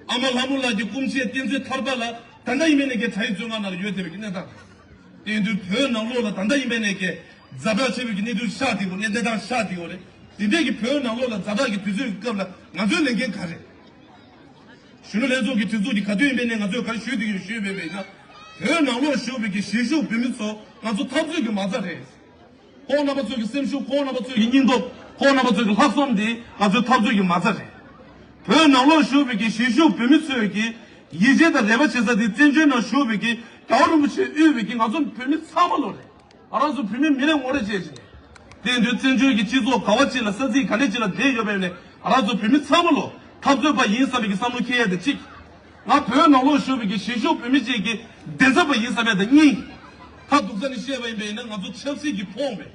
ཨ་མ་ལྷ་མོ་ལགས་ཀྱི་སྐུ་མཆེད་བསྟེན་གཙོའི་ཐར་པ་ལ་ད་ལྟ་ཡིན་མིན་ནས་ཀྱི་གྲྭ་ཡི་བཙོན་ཁང་ནང་ལ་ཡོད་བསྡད་པའི་གི་གནས་སྟངས་རེད། དེ་ཡིན་དུས་བོད་ནང་ལོགས་ལ་ད་ལྟ་ཡིན་མིན་ནས་ཀྱི་ཛ་དྲག་ཆེ་བའི་གི་གནས་ཚུལ་ཤར་བསྡད་ཡོད་རེད། གནས་སྟངས་ཤར་བསྡད་ཡོད་རེད། དེ་འདྲས་ཀྱི་བོད་ནང་ལོགས་ལ་ཛ་དྲག་གི་དུས་ཚོད་ཀྱི་སྐབས་ལ་ང་ཚོའི་ལས་འགན་ག་རེད། གཞོན་ནུ་ལྷན་ཚོགས་ཀྱི་སྒྲིག་འཛུགས་ཀྱི་ག་དུས་ཡིན་པའི་ནས་ང་ཚོས་ག་རེ་ཞུས་བསྡད་ཡོད་ཞུས་པའི་བས་ན། བོད་ནང་ལོགས་བཞུགས་པའི་གི་གཞིས་བཞུགས་བོད་མི་ཚོ་ང་ཚོ་འཐབ་རྩོད་ཀྱི་མ་རྩ་རེད། ཁོང་རྣམ་པ་ཚོ་གི་སེམས་ཤུགས། ཁོང་རྣམ་པ་ཚོ་གི་སྙིང་སྟོབས། ཁོང་རྣམ་པ་ཚོ་གི་ལྷག་བསམ་འདི་ང་ཚོའི་འཐབ་རྩོད་ཀྱི་མ་རྩ་རེད། བོད་ནང་ལོགས་བཞུགས་པའི་གི་གཞིས་བཞུགས་བོད་མི་ཚོས་ཀྱི་ཡིད་ཆེས་དང་རེ་བ་བྱེད་ས་འདི་བཙན་བྱོལ་ནང་བཞུགས་པའི་གི་རྒྱལ་བ་རིན་པོ་ཆེས་དབུས་པའི་གི་ང་ཚོ་བོད་མི་ཚང་མ་ལོ་རེད། ང་རང་ཚོ་བོད་མི་མི་རེ་ངོ་རེ་བྱས་ཤིང་། དེ་དུས་བཙན་བྱོལ་གྱི་སྤྱི་ཚོགས་ག་བ་ཅིག་ལ་ས་ཚིགས་ག་ནས་ཅིག་ལ་བསྡད་ཡོད་པའི་ནས་ང་རང་ཚོ་བོད་མི་ཚང་མ་ལོ་འཐབ་རྩོད་པ་ཡིན་བསམ་པའི་གི་བསམ་བློ་འཁྱེར་ཡ་དེ་གཅིག་ང་བོད་ནང་ལོགས་བཞུགས་པའི་གི་གཞིས་བཞུགས་བོད་མི་གཅིག་གི་བདེན་ཚབ་པ་ཡིན་བསམ་ཡ་དེ་གཉིས། ཁ་སྡུག་ས་ནས་བཤད་པ་ཡིན་པས་ན་ང་ཚོ་ཆབ་སྲིད་ཀྱིས་ཕོངས་པའི།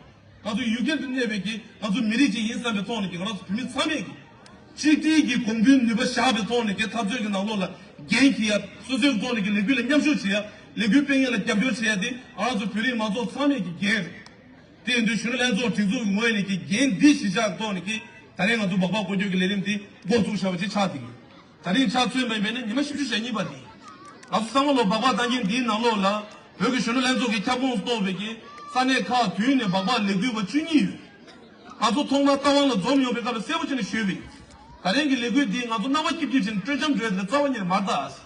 ང་ཚོ་ཡུལ་གྱར་དུ་གནས་པའི་གི་ང་ཚོ་མི་རིགས་ཅིག་ཡིན་བསམ་པའི་ཐོག་ནས་ཀྱི་ང་རང་ཚོ་བོད་མི་ཚང་མས་ཀྱི་གཅིག་སྒྲིལ་གྱི་གོང་བུའི་ནུས་པ་བཞག་པའི་ཐོག་ནས་ཀྱི་འཐབ་རྩོད་ཀྱི་ནང་ལོགས་ལ་འགན་འཁྱེར་ཡ། སོ་སོའི་ཐོག་ནས་ཀྱི་ལས་འགུལ་ལ་མཉམ་ཞུགས་བྱེད་ཡ། ལས་འགུལ་སྤེལ་མཁན་ལ་རྒྱབ་སྐྱོར་བྱེད་ཡ་དེ་ང་རང་ཚོ་བོད་རིགས་མང་ཚོགས་ཚང་མས་ཀྱི་འགན་རེད། དེ་ཡིན་དུས་གཞོན་ནུ་ལྷན་ཚོགས་སྒྲིག་འཛུགས་ཀྱི་ངོས་ནས་ཀྱི་འགན་འདི་གཞི་བཞག་གི་ཐོག་ནས་ཀྱི་ད་རེས་ང་ཚོ་སྦག་སྦག་སྐོར་སྐྱོད་ཀྱི་ལས་རིམ་འདི་འགོ་བཙུགས་བཞག་པ་ཅིག་ཆགས་བསྡད་ཡོད། ད་རིང་ཆ་མཚོན་པ་ཡིན་པས་ན་ཉི་མ་བཞི་བཅུ་ཞེ་གཉིས་པ་དེ། ང་ཚོ་ཚང་མ་ལོ་སྦག་སྦག་བཏང་མཁན་འདིའི་ནང་ལོགས་ལ་བོད་ཀྱི་གཞོན་ནུ་ལྷན་ཚོགས་ཀྱི་ཁྱབ་ཁོངས་སུ་གཏོགས་པའི་གི་ས་གནས་ཁག་བདུན་ནས་སྦག་སྦག་ལས་འགུལ་བ་བཅུ་གཉིས་ཡོད། ང་ཚོ་ཐོག་མར་རྟ་དབང་ལ་འཛོམས་ཡོང་བའི་སྐབས་ལ་གསལ་པོ་བྱས་ནས་ཞུས་པ་ཡིན། ད་རིང་གི་ལས་འགུལ་འདིས་ང་ཚོ་རྣ་བ་སྐྱིབ་སྐྱིབ་བྱས་ནས་སྤྲོ་འཆམ་འགྲོ་ཡ་དེ་རྩ་བ་ཉིད་ནས་མ་རེད་ད།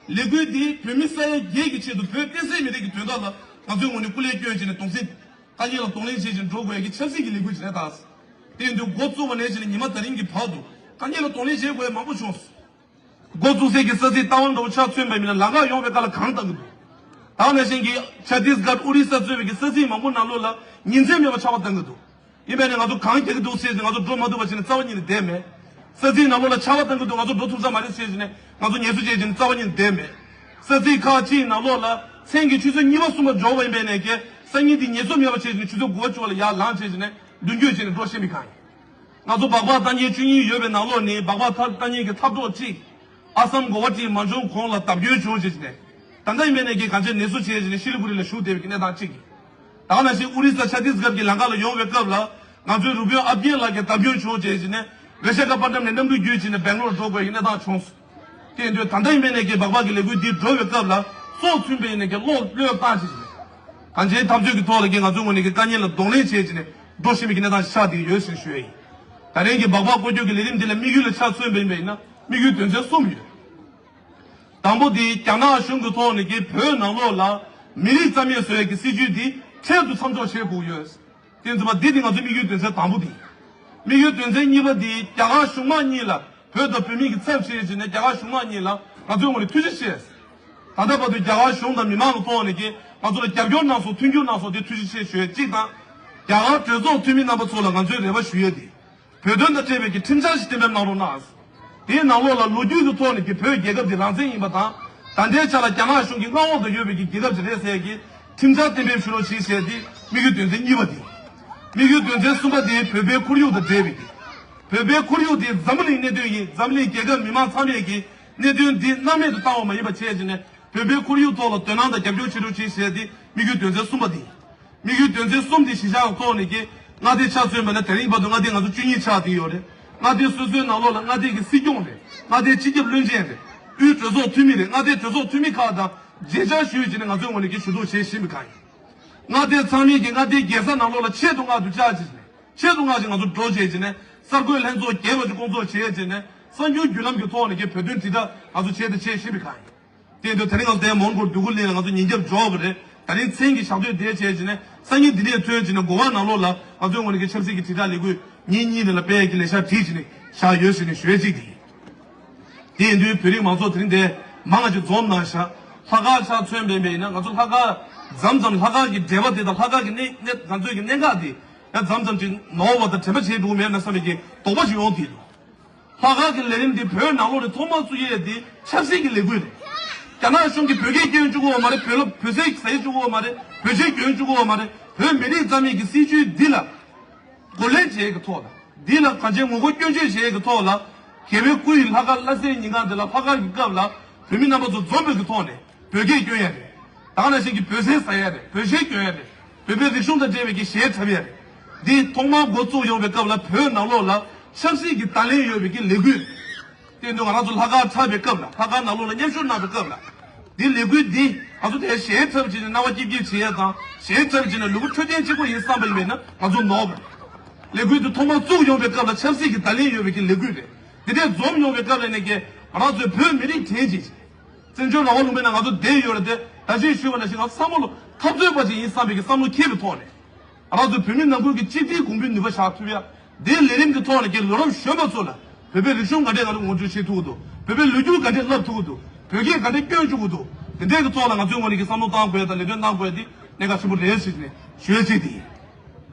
ལས་འགུལ་འདིས་བོད་མི་ས་ཡ་བརྒྱད་ཀྱི་ཆེད་དུ་བོད་བསྟན་སྲིད་མི་རིགས་ཀྱི་དོན་དག་ལ་ང་ཚོའི་ངོས་ནས་སྐུ་ལས་བསྐྱོན་བྱས་ནས་གདུང་སེམས། དཀའ་ངལ་ལ་གདོང་ལེན་བྱེད་བཞིན་འགྲོ་དགོས་ཀྱི་ཆབ་སྲིད་ཀྱི་ལས་འགུལ་ཞིག་རེད་ད། དེ་ཡིན་དུས་འགོ་བཙུགས་པ་ནས་བྱས་ནས་ཉི་མ་ད་རིང་གི་བར་དུ་དཀའ་ངལ་ལ་གདོང་ལེན་བྱེད་དགོས་ཡ་མང་པོ་བྱུང་སོང་། འགོ་བཙུགས་སའི་གི་ས་ཚིགས་རྟ་དབང་འདྲ་བོ་ཆ་མཚོན་པ་ཡིན་ན་ལམ་ཁ་ཡོང་བའི་སྐབས་ལ་གངས་བཏང་གི་འདུག་ད་ག་ནང་བཞིན་གྱི་ཆ་ཏིས་གྷར་ཨོ་རི་ས་གཙོས་པའི་གི་ས་ཚིགས་མང་པོ་ནང་ལོགས་ལ་ཉིན་མཚན་མེད་པར་ཆར་པ་བཏང་གི་འདུག་ཡིན་པས་ནས་ང་ཚོ་གངས་རྒྱག་གི་འདུག་ཟེར་ནས་ང་ཚོ་འགྲོ་མ་ཐུབ་པ་བྱས་ནས་རྩ་བ་ཉིད་ནས་བསྡད་མེད། ས་ཚིགས་ནང་ལོགས་ལ་ཆར་པ་བཏང་གི་འདུག་ང་ཚོ་འགྲོ་ཐུབ་ས་མ་རེད་ཟེར་བྱས་ནས་ང་ཚོ་ངལ་གསོ་བྱས་བྱས་ནས་རྩ་བ་ཉིད་ནས་བསྡད་མེད། ས་ཚིགས་ཁག་ཅིག་ནང་ལོགས་ལ་མཚན་གྱི་ཆུ་ཚོད་གཉིས་པ་གསུམ་པ་འབྱོར་བ་ཡིན་པས་ནས་ཀྱི་སང་ཉིན་འདི་ངལ་གསོ་མེད་པ་བྱས་བྱས་ནས་ཆུ་ཚོད་དགུ་པ་བཅུ་པ་ལ་ཡར་ལངས་བྱས་བྱས་ནས་མདུན་སྐྱོད་བྱས་ནས་འགྲོ་ཤེས་མི་གང་ཡིན། ང་ཚོ་སྦག་སྦག་བཏང་མཁན་བཅུ་གཉིས་ཡོད་པའི་ནང་ལོགས་ནས་སྦག་སྦག་ཐབ་བཏང་མཁན་གྱི་ཐབ་གྲོགས་གཅིག་ཨ་སམ་གོ་བ་ཊི་མ་འབྱོར་གོང་ལ་བརྡབ་སྐྱོན་བྱུང་བྱས་བྱས་ནས། ད་ལྟ་ཡིན་པའི་ནས་ཀྱི་གང་ཅི་ནད་གསོ་བྱས་བྱས་ནས་ཤི་ལི་གུ་རི་ལ་བཞུགས་བསྡད་པའི་གནས་སྟངས་གཅིག་གིས། ད་ག་ནང་བཞིན་ཨོ་རི་ས་ཆ་ཏིས་གྷར་གྱི་ལམ་ཁ་ལ་ཡོང་བའི་སྐབས་ལ་ང་ཚོའི་རུ་དཔོན་ཨབ་རྒན་ལགས་ཀྱིས་བརྡབ་སྐྱོན་བྱུང་བྱས་བྱས་ནས་བེ་ཤ་ཁ་པ་ཏམ་ནས་གནམ་གྲུ་བརྒྱུད་བྱས་ནས་སྦེང་ལོར་འགྲོ་དགོས་ཀྱི་གནས་སྟངས་བྱུང་སོང་། དེ་ཡིན་དུས་ད་ལྟ་ཡིན་པའི་ནས་ཀྱི་སྦག་སྦག་གི་ལས་འགུལ་འདི་འགྲོ་བའི་སྐབས་ལ་སྲོག་ཚུན་པའི་ནས་ཀྱི་བློ་བློས་བཏང་བྱས་བྱས་ནས། གང་ཅིའི་འཐབ་རྩོད་ཀྱི་ཐོག་ལ་ཀྱི་ང་ཚོའི་ངོས་ནས་ཀྱི་དཀའ་ངལ་ལ་གདོང་ལེན་བྱས་བྱས་ནས་འགྲོ་བཞིན་པའི་གི་གནས་སྟངས་ཤར་བསྡད་ཡོད་ཟེར་ཞུ་ཡ་ཡིན། ད་རིང་གི་སྦག་སྦག་སྐོར་སྐྱོད་ཀྱི་ལས་རིམ་འདི་ལ་དམིགས་ཡུལ་ལ་ཆ་མཚོན་པ་ཡིན་པ་ཡིན་ན་དམིགས་ཡུལ་དོན་ཚན་གསུམ་ཡོད། དང་པོ་དེ་རྒྱ་ནག་གཞུང་གི་ཐོག་ནས་ཀྱི་བོད་ནང་ལོགས་ལ་མི་རིགས་རྩ་མེད་བཟོ་ཡས་ཀྱི་སྲིད་ཇུས་འདི་འཕྲལ་དུ་མཚམས་འཇོག་བྱེད་དགོས་ཡོད། དེ་ཚོ་བ་འདི་དེ་ང་ཚོའི་དམིགས་ཡུལ་དོན་ཚན་དང་པོ་དེ། དམིགས་ཡུལ་དོན་ཚན་གཉིས་པ་དེ་རྒྱ་གར་གཞུང་མང་གཉིས་ལ་བོད་དང་བོད་མི་གི་ཚབ་བྱས་བྱས་ནས་རྒྱ་གར་གཞུང་མང་གཉིས་ལ་ང་ཚོའི་ངོས་ནས་ཐུགས་རྗེ་ཆེ། ད་ལྟ་བར་དུ་རྒྱ་གར་གཞུང་དང་མི་མང་གི་ཐོག་ནས་ཀྱི་ང་ཚོ་ལ་རྒྱབ་སྐྱོར་གནང་སོང་མཐུན་འགྱུར་གནང་སོང་དེ་ཐུགས་རྗེ་ཆེ་ཞུ་ཡས་གཅིག་དང་། རྒྱ་གར་གྲོས་ཚོགས་འཐུས་མི་རྣམ་པ་ཚོ་ལ་ང་ཚོའི་རེ་བ་ཞུ་ཡས་དེ། བོད་དོན་དང་འབྲེལ་བའི་གི་ཁྲིམས་འཆར་ཞིག་གཏན་འབེབས་གནང་རོགས་གནང་། དེའི་ནང་ལོགས་ལ་ལོ་རྒྱུས་ཀྱི་ཐོག་ནས་ཀྱི་བོད་རྒྱལ་ཁབ་དེ་རང་བཙན་ཡིན་པ་དང་། ད་ལྟའི་ཆ་ལ་རྒྱ་ནག་གཞུང་གི་མངའ་འོག་ཏུ་ཡོད་པའི་ཀྱི་རྒྱལ་ཁབ་ཅིག་རེད་ཟེར་གྱི་ཁྲིམས་འཆར་གཏན་འབེབས་ཞུ་རོགས་བྱེད་ཟེར་ཏེ་དམིགས་ཡུལ་དོན་ཚན་གཉིས་པ་དེ། དམིགས་ཡུལ་དོན་ཚན་གསུམ་པ་དེ་བོད་པའི་ཁོར་ཡུག་དང་འབྲེལ་བའི་གི། བོད་པའི་ཁོར་ཡུག་དེ་འཛམ་བུ་གླིང་གནད་དོན་ཡིན། འཛམ་བུ་གླིང་རྒྱལ་ཁབ་མི་མང་ཚང་མས་ཀྱི་གནད་དོན་འདི་སྣང་མེད་དུ་བཏང་བ་མ་ཡིན་པ་བྱས་བྱས་ནས། བོད་པའི་ཁོར་ཡུག་ཐོག་ལ་དོ་སྣང་དང་རྒྱབ་སྐྱོར་བྱེད་རོགས་གྱིས་ཟེར་ཏེ་དམིགས་ཡུལ་དོན་ཚན་གསུམ་པ་དེ། དམིགས་ཡུལ་དོན་ཚན་གསུམ་དེ་གཞི་བཞག་ཐོག་ནས་ཀྱི་མངའ་སྡེ་ཆ་མཚོན་པ་ན་དེ་རིང་བར་དུ་མངའ་སྡེ་ང་ཚོ་བཅུ་གཉིས་ཆགས་བསྡད་ཡོད་རེད། མངའ་སྡེ་སོ་སོའི་ནང་ལོགས་ལ་མངའ་སྡེ་གི་སྲིད་སྐྱོང་རེད། མངའ་སྡེ་སྤྱི་ཁྱབ་བློན་ཆེན་རེད། དབུས་གྲོས་ཚོགས་འཐུས་མི་རེད། མངའ་སྡེ་གྲོས་ཚོགས་འཐུས་མི་ཁག་དང་མཇལ་བཅར་ཞུས་བྱས་ནས་ང་ཚོའི་ངོས་ནས་ཀྱི་ཞུ་གཏུག་བྱེད་བཞིན་པའི་ཁག་ཡིན། མངའ་སྡེ་ཚང་མས་ཀྱི་མངའ་སྡེའི་རྒྱལ་ས་ནང་ལོགས་ལ་ཆེད་དུ་མངགས་ཏུ་བཅར་བྱས་ནས། ཆེད་དུ་མངགས་ཀྱི་ང་ཚོ་འགྲོ་བྱས་བྱས་ནས་གསར་འགོད་ལྷན་ཚོགས་རྒྱས་པ་ཅིག་སྐོང་ཚོགས་བྱས་བྱས་ནས་གསར་འགྱུར་བརྒྱུད་ལམ་གྱི་ཐོག་ནས་ཀྱི་བོད་དོན་དྲིལ་བསྒྲགས་ང་ཚོ་བྱས་དང་བྱེད་བཞིན་པའི་ཁག་ཡིན། དེ་ཡིན་དུས་དེ་རིང་ང་ཚོ་དེ་མོན་གྷོར་འདོད་རྒུ་གླིང་ལ་ང་ཚོ་ཉིན་རྒྱབ་འབྱོར་བ་རེད། ད་རིང་མཚན་གྱི་ཞག་སྟོད་དེ་བྱས་བྱས་ནས་སང་ཉིན་འདི་ནས་ཐོན་བྱས་ནས་གོ་བ་ནང་ལོགས་ལ་ང་ཚོའི་ངོས་ནས་ཀྱི་ཆབ་སྲིད་ཀྱི་དྲིལ་བསྒྲགས་ལས་འགུལ་ཉིན་གཉིས་ནས་ལ་སྤེལ་ཡས་ཀྱི་ལས་འཆར་བྲིས་བྱས་ནས་བཞག་ཡོད་ཟེར་ནས་ཞུ་ཡས་གཅིག་དེ་ཡིན། དེ་ཡིན་དུས་བོད་རིགས་མང་ཚོགས་དེ་རིང་འདི་མང་ང་ཅིག་འཛོམས་གནང་ཤག་ལྷག་དཀར་ཆ་མཚོན་པའི་མེད་ན་ང་ཚོ་ལྷག་དཀར་མཚམས་མཚམས་ལྷག་དཀར་གྱི་འབྲེལ་བ་དེ་དང་ལྷག་དཀར་གྱི་གནས་གནས་ང་ཚོའི་གི་གནད་འགག་དེ་ཡང་མཚམས་མཚམས་ཅིག་ནོར་བ་དང་དྲན་པ་བྱེད་འགྲོ་གི་མེད་ན་བསམ་པའི་གི་དོགས་པ་ཞིག་ཡོང་དེ་འདུག་ལྷག་དཀར་གྱི་ལས་རིམ་འདི་བོད་ནང་ལོགས་ནས་ཐོག་མར་བཙུགས་ཡས་འདི་ཆབ་སྲིད་ཀྱི་ལས་འགུལ་རེད། རྒྱ་ནག་གཞུང་གིས་བོད་སྐད་སྐྱོན་བཅུག་གི་ཡོད་མ་རེད། བོད་ལ་བོད་ཟས་ཟ་ཡས་བཅུག་གི་ཡོད་མ་རེད། བོད་ཆས་གྱོན་བཅུག་གི་ཡོད་མ་རེད། བོད་མི་རིགས་རྩ་མེད་ཀྱི་སྲིད་བྱུས་འདི་ལ་རྒོལ་ལན་བྱེད་ཡས་ཀྱི་ཐོག་ལ། འདི་ལ་གང་ཅི་ངོ་རྒོལ་སྐྱོན་བརྗོད་བྱེད་ཡས་ཀྱི་ཐོག་ལ། རྒྱལ་བའི་སྐུ་ཡི་ལྷག་དཀར་བླ་གཟའི་ཉིན་གང་འདི་ལ་ལྷག་དཀར་གྱི་སྐབས་ལ་བོད་མི་རྣམ་པ་ཚོ་འཛོམས་པའི་གི་ཐོག་ནས་བོད་སྐད་སྐྱོན་ཡས་རེད། ད་ག་ནང་བཞིན་གྱི་བོད་ཟས་ཟ་ཡས་རེད། བོད་ཆས་གྱོན་ཡས་རེད། བོད་པའི་རིག་གཞུང་དང་འབྲེལ་བའི་གི་གཞས་འཁྲབ་ཡས་རེད། འདི་ཐོག་མར་འགོ་བཙུགས་ཡོང་བའི་སྐབས་ལ་བོད་ནང་ལོགས་ལ་ཆབ་སྲིད་ཀྱི་བརྡ་ལན་ཡོད་པའི་གི་ལས་འགུལ་རེད། དེ་ཡིན་དུས་ང་རང་ཚོ་ལྷག་དཀར་འཁྲབ་པའི་སྐབས་ལ་ལྷག་དཀར་ནང་ལོགས་ལ་མཉམ་ཞུགས་གནང་བའི་སྐབས་ལ། འདི་ལས་འགུལ་འདི་ང་ཚོ་དེ་གཞས་འཁྲབ་བྱས་ནས་སྣང་བ་སྐྱིད་སྐྱིད་བྱེད་ཡས་དང་གཞས་འཁྲབ་བྱས་ནས་ལུས་པོ་འཕྲོད་བསྟེན་གཅིག་པོ་ཡིན་བསམ་པ་ཡིན་པས་ན་ང་ཚོ་ནོར་བ་རེད། ལས་འགུལ་འདི་ཐོག་མར་བཙུགས་ཡོང་བའི་སྐབས་ལ་ཆབ་སྲིད་ཀྱི་བརྡ་ལན་ཡོད་པའི་གི་ལས་འགུལ་རེད། འདི་འདྲས་འཛོམས་ཡོང་བའི་སྐབས་ལ་ནས་ཀྱི་ང་རང་ཚོའི་བོད་མི་རིགས་དྲན་གྱིས། བཙན་བྱོལ་རང་དབང་ལུང་པའི་ནང་ང་ཚོ་བསྡད་ཡོད་རེད་དེ་ད་གཞས་ཞུས་པ་ནང་བཞིན་ང་ཚོ་བསམ་བློ་འཐབ་རྩོད་པ་ཅིག་ཡིན་བསམ་པའི་གི་བསམ་བློ་འཁྱེར་བའི་ཐོག་ནས། ང་རང་ཚོ་བོད་མི་ནང་ཁུལ་གྱི་གཅིག་སྒྲིལ་གོང་འཕེལ་ནུས་པ་བཞག་ཐུབ་ཡ། འདིའི་ལས་རིམ་གྱི་ཐོག་ནས་ཀྱི་ལོ་རབས་གཞོན་པ་ཚོ་ལ་བོད་པའི་རིག་གཞུང་ག་འདྲས་ང་ཚོ་ངོ་སྤྲོད་བྱེད་ཐུབ་ཀྱི་འདུག་བོད་པའི་ལོ་རྒྱུས་ག་འདྲས་བསླབ་ཐུབ་ཀྱི་འདུག་བོད་སྐད་ག་འདྲས་སྐྱོན་བཅུག་གི་འདུག་དེ་འདྲས་ཀྱི་ཐོག་ལ་ང་ཚོའི་ངོས་ནས་ཀྱི་བསམ་བློ་བཏང་དགོས་དང་ལས་དོན་གནང་དགོས་དེ་གནད་འགག་ཆེན་པོ་རེད་ཟེར་ནས་ཞུ་ཡ་གཅིག་དེ་ཡིན།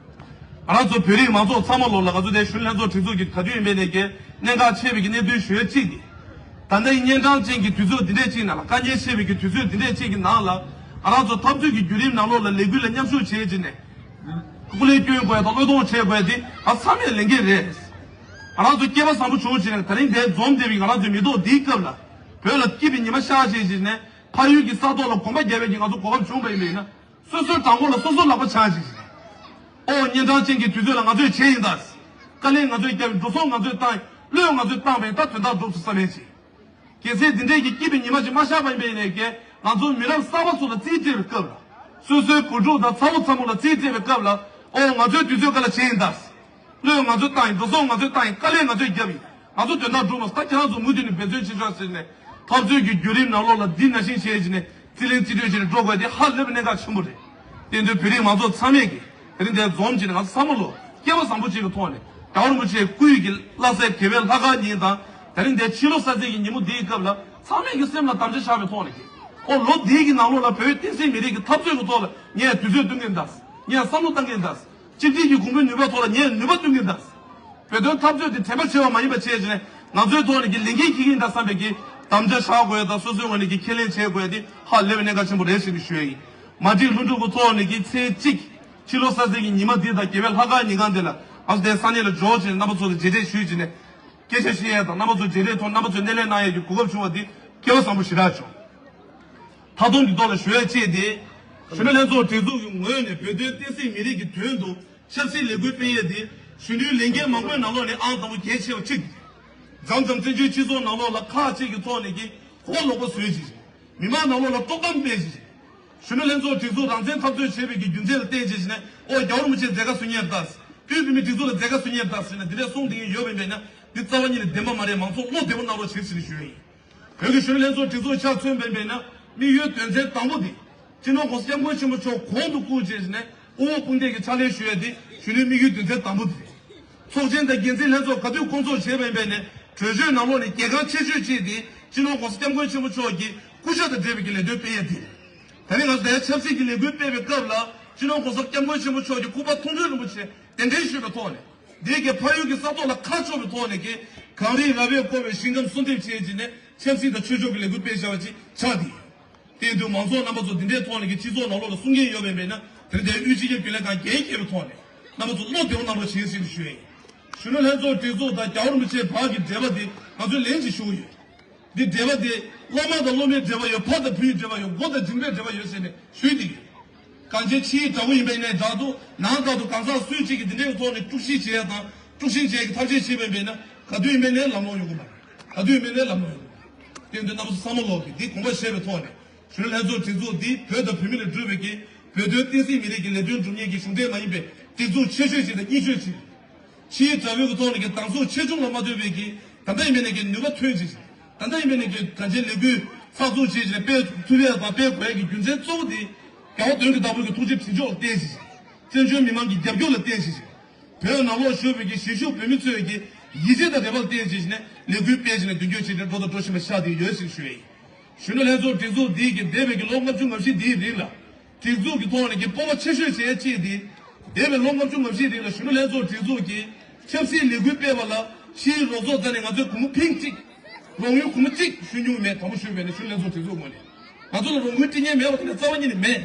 ང་རང་ཚོ་བོད་རིགས་མང་ཚོགས་ཚང་མ་ལོག་ལ་ང་ཚོ་དེ་གཞོན་ལྷན་ཚོགས་སྒྲིག་འཛུགས་ཀྱི་ག་དུས་ཡིན་པའི་ནས་ཀྱི་གནད་འགག་ཆེ་བའི་ཀྱི་གནད་དོན་ཞུ་ཡ་གཅིག་དེ། ད་ལྟའི་གཉན་འཕྲང་ཅན་གྱི་དུས་ཚོད་འདི་འདྲས་གཅིག་ནང་ལ་དཀའ་ངལ་ཆེ་བའི་གི་དུས་ཚོད་འདི་འདྲས་གཅིག་གི་ནང་ལ་ང་རང་ཚོ་འཐབ་རྩོད་ཀྱི་བརྒྱུད་རིམ་ནང་ལོགས་ལ་ལས་འགུལ་ལ་མཉམ་ཞུགས་བྱེད་བྱས་ནས། སྐུ་ལས་སྐྱོན་དགོས་དང་བློས་གཏོང་བྱེད་དགོས་དེ་ང་ཚང་མས་ལས་འགན་རེད། ང་རང་ཚོ་སྐལ་པ་བཟང་པོ་བྱུང་བྱས་ནས་ད་རིང་འདིར་འཛོམས་བསྡད་པའི་ང་རང་ཚོའི་མི་ཐོག་འདིའི་སྐབས་ལ་བོད་ལ་སྐྱིད་པའི་ཉི་མ་ཤར་བྱས་བྱས་ནས་ཕ་ཡུལ་གྱི་ས་ཐོག་ལ་གོམ་པ་རྒྱབ་པའི་གི་ང་ཚོ་གོ་སྐབས་བྱུང་བ་ཡིན་པས་ན། སོ་སོའི་བྲང་ཁོག་ལ་སོ་སོ་ལག་པ་འཆང་བྱས་བྱས་ནས། ཨོ་གཉན་འཕྲང་ཅན་གྱི་དུས་ཚོད་ལ་ང་ཚོས་བྱས་ཡིན་ད། དཀའ་ལས་ང་ཚོས་བརྒྱབ་ཡིན། འགྲོ་སོང་ང་ཚོས་བཏང་ཡིན། བློས་ང་ཚོས་བཏང་བ་ཡིན། ད་དོན་དག་འགྲུབ་སོང་བསམ་ཡས་བྱས། གལ་སྲིད་འདི་འདྲའི་གི་སྐྱིད་པའི་ཉི་མ་ཞིག་མ་ཤར་བ་ཡིན་པའི་ནས་ཀྱི་ང་ཚོ་མི་རབས་གསར་པ་ཚོ་ལ་རྩིས་སྤྲད་པའི་སྐབས་ལ། སོ་སོའི་བུ་ཕྲུག་དང་ཚ་བོ་ཚ་མོ་ལ་རྩིས་སྤྲད་པའི་སྐབས་ལ། ཨོ་ང་ཚོའི་དུས་ཚོད་སྐབས་ལ་བྱས་ཡིན་ད། བློས་ང་ཚོས་བཏང་ཡིན། འགྲོ་སོང་ང་ཚོས་བཏང་ཡིན། དཀའ་ལས་ང་ཚོས་བརྒྱབ་ཡིན། ང་ཚོ་དོན་དག་འགྲུབ་མ་སོང་། ད་ཁྱེད་རང་ཚོ་མུ་མཐུད་ནས་འབད་བརྩོན་བྱེད་ཤོག་ཟེར་ནས་འཐབ་རྩོད་ཀྱི་བརྒྱུད་རིམ་ནང་ལོགས་ལ་འདི་ནང་བཞིན་བྱས་བྱས་ནས་རྩིས་ལེན་རྩིས་སྤྲོད་བྱས་ནས་འགྲོ་དགོས་དེ་ཧ་ལས་པའི་གནད་འགག་ཆེན་པོ་རེད། དེ་འདྲའི་བོད་རིགས་མང་ཚོགས་ཚང་མས་ཀྱིས་དེ་རིང་འདིར་འཛོམས་བྱས་ནས་ང་ཚོ་ཚང་མ་ལོ་སྐལ་བ་བཟང་པོ་ཅིག་གི་ཐོག་ནས་རྒྱལ་བ་རིན་པོ་ཆེའི་སྐུ་ཡི་གི་བླ་གཟའ་རྒྱལ་བའི་ལྷ་ཁང་ཉིན་དང་དེ་རིང་འདིར་ཕྱི་ལོ་གསར་ཚེས་ཀྱི་ཉིན་མོ་འདིའི་སྐབས་ལ་ཚང་མས་ཀྱི་སེམས་ལ་དམ་བཅའ་བཞག་པའི་ཐོག་ནས་ཀྱི་ཨོ་ལོ་འདིའི་གི་ནང་ལོགས་ལ་བོད་བསྟན་སྲིད་མི་རིགས་ཀྱི་འཐབ་རྩོད་ཀྱི་ཐོག་ལ་ངས་དུས་ཚོད་སྟོན་གྱིན་གདའ། ངས་བསམ་བློ་བཏང་གིན་གདའ། གཅིག་སྒྲིལ་གྱི་གོང་བུའི་ནུས་པ་ཐོག་ལ་ངས་ནུས་པ་སྟོན་གྱིན་གདའ། བོད་དོན་འཐབ་རྩོད་དེ་དྲན་པ་བྱེད་པ་མ་ཡིན་པ་བྱས་བྱས་ནས་ང་ཚོའི་ཐོག་ནས་ཀྱི་ལས་འགན་འཁྱེར་གྱིན་གདའ་བསམ་པའི་གི་དམ་བཅའ་བཞག་དགོས་དང་སོ་སོའི་ངོས་ནས་ཀྱི་ཁས་ལེན་བྱེད་དགོས་དེ་ཧ་ལས་པའི་གནད་འགག་ཆེན་པོ་རེད་ཟེར་ནས་ཞུ་ཡ་ཡིན། མ་བསྒྲིགས་ལྷུན་གྲུབ་ཀྱི་ཐོག་ནས་ཀྱི་ཚེས་གཅིག་ཕྱི་ལོ་གསར་ཚེས་ཀྱི་ཉི་མ་འདི་དང་རྒྱལ་བའི་ལྷ་ཁང་ཉིན་གང་འདི་ལ་ང་ཚོ་དེ་ས་གནས་ལ་འབྱོར་བྱས་ནས་རྣམ་པ་ཚོ་ལ་མཇལ་འཕྲད་ཞུས་བྱས་ནས་སྐད་ཆ་བཤད་ཡ་དང་རྣམ་པ་ཚོ་མཇལ་འཕྲད་ཐོག་རྣམ་པ་ཚོས་སྣེ་ལེན་གནང་ཡ་གི་གོ་སྐབས་བྱུང་བ་འདི་སྐལ་བ་བཟང་པོ་ཞེ་དྲག་བྱུང་། ད་དུང་འདི་ཐོག་ལ་ཞུ་ཡ་གཅིག་དེ། གཞོན་ནུ་ལྷན་ཚོགས་སྒྲིག་འཛུགས་ཀྱི་ངོས་ནས་བོད་དོན་བསྟན་སྲིད་མི་རིགས་ཀྱི་དོན་དུ་ཆབ་སྲིད་ལས་འགུལ་སྤེལ་ཡས་དེ་གཞོན་ནུའི་ལས་འགན་མང་པོའི་ནང་ལོགས་ནས་ཨང་དང་པོ་གལ་ཆེ་བ་གཅིག་མཚམས་མཚམས་བཙན་བྱོལ་སྤྱི་ཚོགས་ནང་ལོགས་ལ་ཁག་ཅིག་གི་ཐོག་ནས་ཀྱི་གོ་ལོག་པ་བཟོས་ཅིག་མི་མང་ནང་ལོགས་ལ་དཀྲོག་གཏམ་སྤེལ་ཅིག་གཞོན་ནུ་ལྷན་ཚོགས་སྒྲིག་འཛུགས་རང་བཙན་འཐབ་རྩོད་བྱེད་པའི་ཀྱི་རྒྱུ་མཚན་ལ་བརྟེན་བྱས་ནས་ཨོ་རྒྱལ་བ་རིན་པོ་ཆེ་མཛད་དཀའ་བཟོ་མཁན་རེད་ད། དབུས་བོད་མིའི་སྒྲིག་འཛུགས་ལ་མཛད་དཀའ་བཟོ་མཁན་རེད་ད་ཟེར་ནས་འདི་འདྲས་གསུངས་བསྡད་མཁན་ཡོད་པ་ཡིན་པས་ན་འདི་རྩ་བ་ཉིད་ནས་བདེན་པ་མ་རེད། མང་ཚོགས་བློ་བདེ་པོ་གནང་རོགས་བྱེད་ཟེར་ནས་ཞུ་ཡ་ཡིན། བོད་ཀྱི་གཞོན་ནུ་ལྷན་ཚོགས་སྒྲིག་འཛུགས་ཆ་མཚོན་པ་ཡིན་པས་ན་དམིགས་ཡུལ་དོན་ཚན་དང་པོ་དེ། སྤྱི་ནོར་༸གོང་ས་༸སྐྱབས་མགོན་ཆེན་པོ་མཆོག་གོང་དུ་བཀུར་བྱས་ནས་དབུ་འོག་དཔུང་འདེགས་ཀྱི་ཕྱག་ལས་ཞུ་ཡ་དེ་གཞོན་ནུའི་དམིགས་ཡུལ་དོན་ཚན་དང་པོ་དེ་རེད། ཚོགས་ཆེན་དང་འགན་འཛིན་ལྷན་ཚོགས་ག་དུས་བསྐོང་ཚོགས་བྱས་པ་ཡིན་པས་ནས་གྲོས་ཆོད་ནང་ལོགས་ནས་གལ་འགངས་ཆེ་ཤོས་གཅིག་དེ་སྤྱི་ནོར་༸གོང་ས་༸སྐྱབས་མགོན་ཆེན་པོ་མཆོག་གི་སྐུ་ཕྱྭ་དང་འབྲེལ་བའི་གི་ལས་དོན་སྤེལ་ཡ་དེ་རེད། ད་རེས་ང་ཚོ་ད་ཡ་ཆབ་སྲིད་ཀྱི་ལས་འགུལ་སྤེལ་བའི་སྐབས་ལ་སྤྱི་ནོར་༸གོང་ས་༸སྐྱབས་མགོན་ཆེན་པོ་མཆོག་གི་སྐུ་པར་མཐོང་གྲོལ་རིན་པོ་ཆེ་གདན་འདྲེན་ཞུས་པའི་ཐོག་ནས། འདི་གའི་ཕ་ཡུལ་གྱི་ས་ཐོག་ལ་ཁ་ཕྱོགས་པའི་ཐོག་ནས་ཀྱི་གངས་རི་ར་བས་བསྐོར་བའི་ཞིང་ཁམས་གསོ་འདེབས་བྱས་རྗེས་ནས་ཆབ་སྲིད་དང་ཆོས་ཕྱོགས་ཀྱི་ལས་འགུལ་སྤེལ་བཞག་པ་ཅིག་ཆགས་ཏེ། དེ་ཡིན་དུས་མང་ཚོགས་རྣམ་པ་ཚོ་འདི་འདྲའི་ཐོག་ནས་ཀྱི་སྤྱི་ཚོགས་ནང་ལོགས་ལ་གསུང་མཁན་ཡོད་པ་ཡིན་པས་ན། དེ་འདྲའི་དབུས་སྤྱི་ཁྱབ་རྒྱུན་ལས་ཁང་འགན་འཁྱེར་བའི་ཐོག་ནས་རྣམ་པ་ཚོ་བློ་བདེ་པོ་གནང་རོགས་བྱེད་ཟེར་ནས་ཞུ་ཡ་ཡིན། གཞོན་ནུ་ལྷན་ཚོགས་སྒྲིག་འཛུགས་དང་རྒྱལ་བ་རིན་པོ་ཆེ་བར་གྱི་འབྲེལ་བ་དེ་ང་ཚོས་ལན་ཅིག་ཞུ་གི་ཡོད། འདི་འབྲེལ་བ་དེ་སློབ་མ་དང་སློབ་མའི་འབྲེལ་བ་ཡོད། ཕ་དང་བུའི་འབྲེལ་བ་ཡོད། མགོ་དང་མཇིང་པའི་འབྲེལ་བ་ཡོད་ཟེར་ནས་ཞུས་ཏེ་ཡོད། གང་ཅི་ཕྱིའི་དགྲ་བོ་ཡིན་པ་ཡིན་ནའི་འདྲ་འདུག་ནང་ལྟར་དུ་གང་ཟག་སུ་གཅིག་གིས་འདི་འདྲའི་ཐོག་ནས་དཀྲུག་ཤིང་བྱེད་ཡ་དང་དཀྲུག་ཤིང་བྱེད་ཡ་གི་ཐབས་ཤེས་བྱེད་པ་ཡིན་པ་ཡིན་ན་ག་དུས་ཡིན་པ་ཡིན་ནའི་ལམ་ལྷོང་ཡོང་གི་མ་རེད། ག་དུས་ཡིན་པ་ཡིན་ནའི་ལམ་ལྷོང་ཡོང་གི་མ་རེད། དེ་ཡིན་དུས་རྣམ་པ་ཚོ་བསམ་བློ་ལོག་གིས་འདི་དགོངས་པ་བཞེས་པའི་ཐོག་ནས་གཞོན་ནུ་ལྷན་ཚོགས་སྒྲིག་འཛུགས་འདི་བོད་དང་བོད་མི་ལ་སྤྲུལ་བའི་གི་བོད་དོན་བསྟན་སྲིད་མི་རིགས་ཀྱི་ལས་དོན་སྒྲུབ་མཁན་གྱི་གཞུང་འབྲེལ་མ་ཡིན་པའི་སྒྲིག་འཛུགས་ཆེ་ཤོས་ཤིག་དང་རྙིང་ཤོས་ཤིག་ཕྱིའི་དགྲ་བོའི་གི་ཐོག་ནས་ཀྱི་སྡང་ཟུག་ཆེ་ཆུང་ལ་མ་ལྟོས་པའི་གི་ད་ལྟ་ཡིན་པའི་ནས་ཀྱི་ནུས་པ་ཐོན་ཅིག་ད་ལྟ་ཡིན་པའི་ནས་ཀྱི་གང་ཅིའི་ལས་འགུལ་ཚགས་ཚུད་བྱེད་ཅིག་སྤེལ་ཐུབ་ཡས་དང་སྤེལ་དགོས་ཡས་ཀྱི་རྒྱུ་མཚན་གཙོ་བོ་དེ་རྒྱལ་བ་དོན་གྱི་བདག་པོའི་གི་ཐུགས་རྗེ་བྱིན་མཆོག་ལ་བརྟེན་ཅིག་བཙན་བྱོལ་མི་མང་གི་རྒྱབ་སྐྱོར་ལ་བརྟེན་ཅིག་བོད་ནང་ལོགས་བཞུགས་པའི་གི་གཞིས་བཞུགས་བོད་མི་ཚོའི་གི་ཡིད་ཆེས་དང་རེ་བ་ལ་བརྟེན་བྱས་ནས་ལས་འགུལ་སྤེལ་བྱས་ནས་མདུན་སྐྱོད་བྱས་ཏེ་འགྲོ་དང་འགྲོ་བཞིན་པ་ཤར་བསྡད་ཡོད་ཟེར་ཞུ་ཡ་ཡིན། གཞོན་ནུ་ལྷན་ཚོགས་སྒྲིག་འཛུགས་འདིའི་གི་འདས་པའི་གི་ལོ་ལྔ་བཅུ་ང་བཞི་འདིའི་རིང་ལ་སྒྲིག་འཛུགས་ཀྱི་ཐོག་ནས་ཀྱི་སྤོབས་པ་ཆེ་ཤོས་བྱས་ཡ་གཅིག་དེ། འདས་པའི་ལོ་ལྔ་བཅུ་ང་བཞིའི་རིང་ལ་གཞོན་ནུ་ལྷན་ཚོགས་སྒྲིག་འཛུགས་ཀྱིས་ཆབ་སྲིད་ལས་འགུལ་སྤེལ་བ་ལ་ཕྱིའི་རོགས་ཚོགས་རྩ་ནས་ང་ཚོས་སྒོར་མོ་ཕིང་གཅིག་རོགས་དངུལ་གོང་མ་གཅིག་ཞུ་མྱོང་མེད། དྲང་པོ་ཞུས་པ་ཡིན་ན་གཞོན་ནུ་ལྷན་ཚོགས་སྒྲིག་འཛུགས་ངོས་ནས་ང་ཚོ་ལ་རོགས་དངུལ་སྤྲད་མཁན་མེད་པ་དེ་ལས་རྩ་བ་ཉིད་ནས་མེད།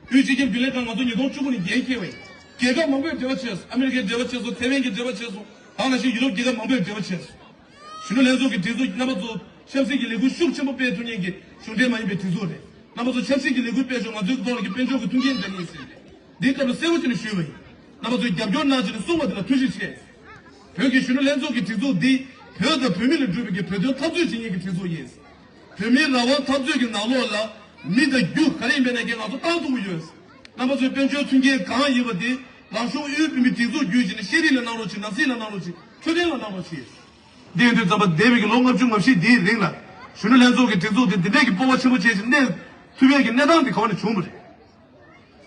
དབུས་སྤྱི་ཁྱབ་རྒྱུན་ལས་ཁང་ང་ཚོ་ཉིས་སྟོང་བཅུ་དགུ་ནས་འགན་འཁྱེར་བ་ཡིན། རྒྱལ་ཁབ་མང་པོས་འབྲེལ་བ་བྱས་སོང་། ཨ་མི་རི་ཀས་འབྲེལ་བ་བྱས་སོང་། ཐེ་ཝན་གྱིས་འབྲེལ་བ་བྱས་སོང་། ད་ནང་བཞིན་ཡུ་རོབ་རྒྱལ་ཁབ་མང་པོས་འབྲེལ་བ་བྱས་སོང་། གཞོན་ནུ་ལྷན་ཚོགས་ཀྱི་སྒྲིག་འཛུགས་རྣམ་པ་ཚོ་ཆབ་སྲིད་ཀྱི་ལས་འགུལ་ཤུགས་ཆེན་པོ་སྤེལ་ཐུབ་མཁན་གྱི་གཞུང་འབྲེལ་མ་ཡིན་པའི་སྒྲིག་འཛུགས་རེད། རྣམ་པ་ཚོ་ཆབ་སྲིད་ཀྱི་ལས་འགུལ་སྤེལ་ཆོག་ང་ཚོའི་ཐོག་ནས་ཀྱི་དཔལ་འབྱོར་གྱི་མཐུན་རྐྱེན་འདྲ་མིན་ཟེར་ཏེ། འདིའི་སྐབས་ལ་གསལ་པོ་བྱས་ནས་ཞུས་པ་ཡིན། རྣམ་པ་ཚོས་རྒྱབ་སྐྱོར་གནང་བྱས་ནས་གསུངས་པ་དེ་ལ་ཐུགས་རྗེ་ཆེ། བོད་ཀྱི་གཞོན་ནུ་ལྷན་ཚོགས་ཀྱི་སྒྲིག་འཛུགས་འདི་བོད་དང་བོད་མི་ལ་སྤྲུལ་པའི་གི་བོད་དོན་འཐབ་རྩོད་བྱེད་མཁན་གྱི་སྒྲིག་འཛུགས་ཡིན། བོད་མིའི་རང་དབང་འཐབ་རྩོད་ཀྱི་ནང་ལོགས་ལ་མི་དང་རྒྱུ་ག་རེ་ཡིན་པའི་ནས་ཀྱི་ང་ཚོ་བཏང་ཐུབ་ཀྱི་ཡོད། རྣམ་པ་ཚོས་དཔལ་འབྱོར་མཐུན་རྐྱེན་གང་ཡིན་པ་དེ་རང་གཞུང་དབུས་བོད་མིའི་སྒྲིག་འཛུགས་བརྒྱུད་བྱས་ནས་ཤེས་རིག་ལ་གནང་རོགས་གྱིས། ནང་སྲིད་ལ་གནང་རོགས་གྱིས། འཕྲོད་བསྟེན་ལ་གནང་རོགས་གྱིས། འདི་ཡིན་དུས་ཙམ་པ་འདས་པའི་གི་ལོ་ལྔ་བཅུ་ང་བཞི་འདིའི་རིང་ལ་གཞོན་ནུ་ལྷན་ཚོགས་ཀྱི་སྒྲིག་འཛུགས་དེ་འདི་འདྲས་ཀྱི་སྤོབས་པ་ཆེན་པོ་བྱས་ཤིང་གནས་ཐུབ་ཡས་ཀྱི་གནས་སྟངས་དེ་ག་བ་ནས་བྱུང་བ་རེད།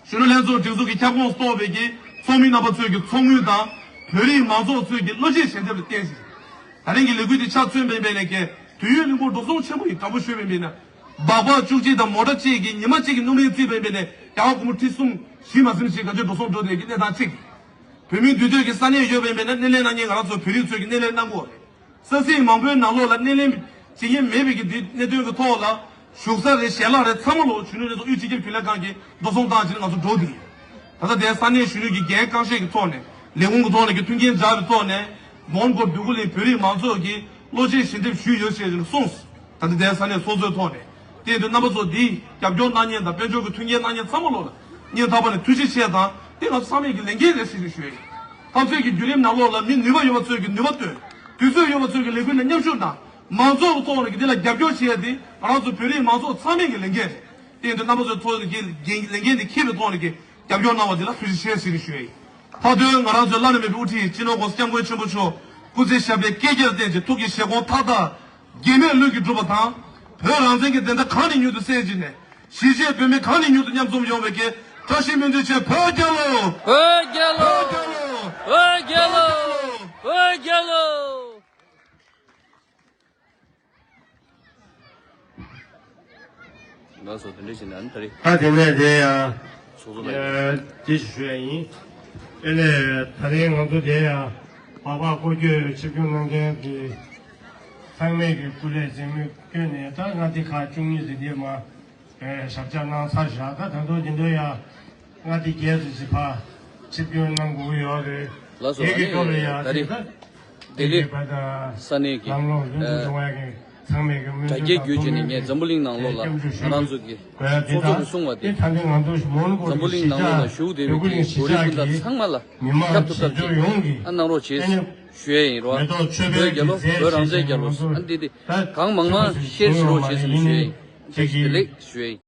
གཞོན་ནུ་ལྷན་ཚོགས་སྒྲིག་འཛུགས་ཀྱི་ཁྱབ་ཁོངས་གཏོགས་པའི་གི་ཚོགས་མི་རྣམ་པ་ཚོས་ཀྱི་ཚོགས་དངུལ་དང་བོད་རིགས་མང་ཚོགས་ཚོས་ཀྱི་བློ་སྐྱེད་ཞལ་འདེབས་ལ་བརྟེན་ཞིང་། ད་རིང་གི་ལས་འགུལ་འདི་ཆ་མཚོན་པའི་འབད་ནས་ཀྱི་དུས་ཡུན་རིང་པོ་འགྲོ་སོང་ཆེན་པོ་ཡིན། དྲང་པོ་ཞུས་པའི་འབད་ན་སྦག་སྦག་བཅུ་གཅིག་དང་མོ་ཊ་གཅིག་གི་ཉི་མ་གཅིག་གི་སྣུམ་རིན་རྩིས་པའི་འབད་ནས་རྒྱ་གར་སྒོར་མོ་ཁྲི་གསུམ་བཞི་མ་ཟིན་ཞིག་ག་ཚོད་འགྲོ་སོང་འགྲོ་བསྡད་ཀྱི་གནས་སྟངས་གཅིག་བོད་མིའི་འདུས་སྡོད་ཀྱི་ས་གནས་ཡོད་པའི་འབད་ན་སྣེ་ལེན་གནང་མཁན་ང་རང་ཚོ་བོད་རིགས་ཚོས་ཀྱི་སྣེ་ལེན་གནང་དགོས་རེད། ས་སྲིད་མང་པོའི་ནང་ལོགས་ལ་སྣེ་ལེན་བྱེད་མཁན་མེད་པའི་གི་འདི་གནད་དོན་གྱི་ཐོག་ལ་བཞུགས་ས་རེད། ཞལ་ལག་རེད། ཚང་མ་ལོ་གཞོན་ནུ་ལྷན་ཚོགས་དབུས་སྤྱི་ཁྱབ་རྒྱུན་ལས་ཁང་གིས་འགྲོ་སོང་བཏང་བྱས་ནས་ང་ཚོ་འགྲོ་བསྡད་ཡོད། ད་ལྟ་དེ་ས་གནས་གཞོན་ནུ་གི་འགན་རྐང་བཞེས་ཀྱི་ཐོག་ནས་ལས་ཁུངས་ཀྱི་ཐོག་ནས་ཀྱི་མཐུན་རྐྱེན་སྦྱར་བའི་ཐོག་ནས་མོན་གྷོ་འདོད་རྒུ་གླིང་བོད་རིགས་མང་ཚོགས་ཀྱིས་བློ་སྐྱེད་ཞལ་འདེབས་ཞུས་ཡོད་ཅེས་གསུངས། ད་ལྟ་དེ་ས་གནས་སོ་སོའི་ཐོག་ནས་དེ་ཡིན་དུས་རྣམ་པ་ཚོ་འདིས་རྒྱབ་སྐྱོར་གནང་མཁན་དང་དཔལ་འབྱོར་གྱི་མཐུན་རྐྱེན་གནང་མཁན་ཚང་མ་ལོ་ལ་སྙིང་ཐག་པ་ནས་ཐུགས་རྗེ་ཆེ་དང་དེ་ང་ཚོ་ཚང་མས་ཀྱི་ལས་འགན་རེད་ཟེར་ནས་ཞུ་ཡ་ཡིན། འཐབ་རྩོད་ཀྱི་བརྒྱུད་རིམ་ནང་ལོགས་ལ་མི་ནུས་པ་ཡོད་པ་ཚོས་ཀྱི་ནུས་པ་བཏོན། དུས་ཚོད་ཡོད་པ་ཚོས་ཀྱི་ལས་འགུལ་ལ་མཉམ་ཞུགས་དང་མང་ཚོགས་ཀྱི་ཐོག་ནས་ཀྱི་འདི་ལ་རྒྱབ་སྐྱོར་བྱེད་ཡ་དེ་ང་རང་ཚོ་བོད་རིགས་མང་ཚོགས་ཚང་མས་ཀྱི་ལས་འགན་རེད། དེ་ཡིན་དུས་རྣམ་པ་ཚོའི་ཐོག་ནས་ཀྱི་ལས་འགན་དེ་འཁྱེར་བའི་ཐོག་ནས་ཀྱི་རྒྱབ་སྐྱོར་གནང་བ་འདི་ལ་ཐུགས་རྗེ་ཆེ་ཟེར་ནས་ཞུ་ཡ་ཡིན། མཐའ་དོན་ང་རང་ཚོའི་བླ་ན་མེད་པའི་དབུ་ཁྲིད་སྤྱི་ནོར་༸གོང་ས་༸སྐྱབས་མགོན་ཆེན་པོ་མཆོག་སྐུ་ཚེ་ཞབས་པད་བསྐལ་བརྒྱར་བརྟན་ཅིང་ཐུགས་ཀྱི་བཞེད་དགོངས་མཐའ་དག་འགལ་མེད་ལྷུན་གྱིས་འགྲུབ་པ་དང་། བོད་རང་བཙན་གྱི་བདེན་མཐའ་གང་ནས་མྱུར་དུ་གསལ་བྱས་ནས་གཞིས་བྱེས་བོད་མི་གང་ནས་མྱུར་དུ་མཉམ་འཛོམས་ཡོང་བའི་གི་བཀྲ་ཤིས་སྨོན་འདུན་ཆེད། བོད་རྒྱལ་ལོ། བོད་རྒྱལ་ལོ། བོད་རྒྱལ་ལོ། བོད་རྒྱལ་ལོ། ལགས་སོ། དེ་འདྲ་ཞིག་ན་ནི་ད་རེས། ད་དེ་ནས་དེ་ཡང་ཚོགས་གཙོ་ལགས་ཀྱིས་དེ་ཞིག་ཞུ་ཡ་ཡིན། དེ་ལས་ད་རེས་ང་ཚོ་དེ་ཡང་སྦག་སྦག་སྐོར་སྐྱོད་ཆིབས་བསྒྱུར་གནང་མཁན་གྱི་ཚང་མས་ཀྱི་སྐུ་ལས་ཟིན་མོས་བསྐྱོན་ནས་ད་ལྔ་སྡེ་ཁག་བཅུ་གཉིས་ཟིན་དེ་མ་ཞབས་བཅགས་གནང་ཚར་བཞག་ད་ད་དུང་དེ་འདྲ་ཡང་ལྔ་སྡེ་བརྒྱད་ཙམ་ཞིག་ཕར་ཆིབས་བསྒྱུར་གནང་དགོས་ཀྱི་ཡོད་རེད། ལགས་སོ། དེ་གི་ཨ་ནི་སྐོར་ལ་ཡང་ད་རེས་ད་ལྡི་ལི་ས་གནས་ཀྱི་ལམ་ལྷོང་ཡོང་ཨ་འགྲོ་བ་གི་ཚང་མས་ཀྱི་སྨོན་དྲ་རྒྱའི་བརྒྱུད་བརྗོད་ནས་ངས་འཛམ་བུ་གླིང་ནང་ལོགས་ལ་ང་རང་ཚོ་གི་ཚོགས་གཙོ་གིས་གསུངས་པ་དེ། འཛམ་བུ་གླིང་ནང་ལོགས་ལ་བཞུགས་བསྡད་པའི་གི་བོད་རིགས་སྤུན་ཟླ་ཚང་མ་ལ་ཁྱབ་ཐུབ་ཐབས་ཅིག་ཨ་གནང་རོགས་བྱེད་ཞུ་ཡས་ཡིན་རོ། བོད་རྒྱལ་ལོ། བོད་རང་བཙན་རྒྱལ་ལོ། ཨ་འདི་དེ་གང་མང་མང་ཤེར་ཞུ་རོགས་བྱེད་ཟེར་ནས་ཞུ་ཡས་ཡིན། བཀྲ་ཤིས་བདེ་ལེགས་ཞུ་ཡས་ཡིན།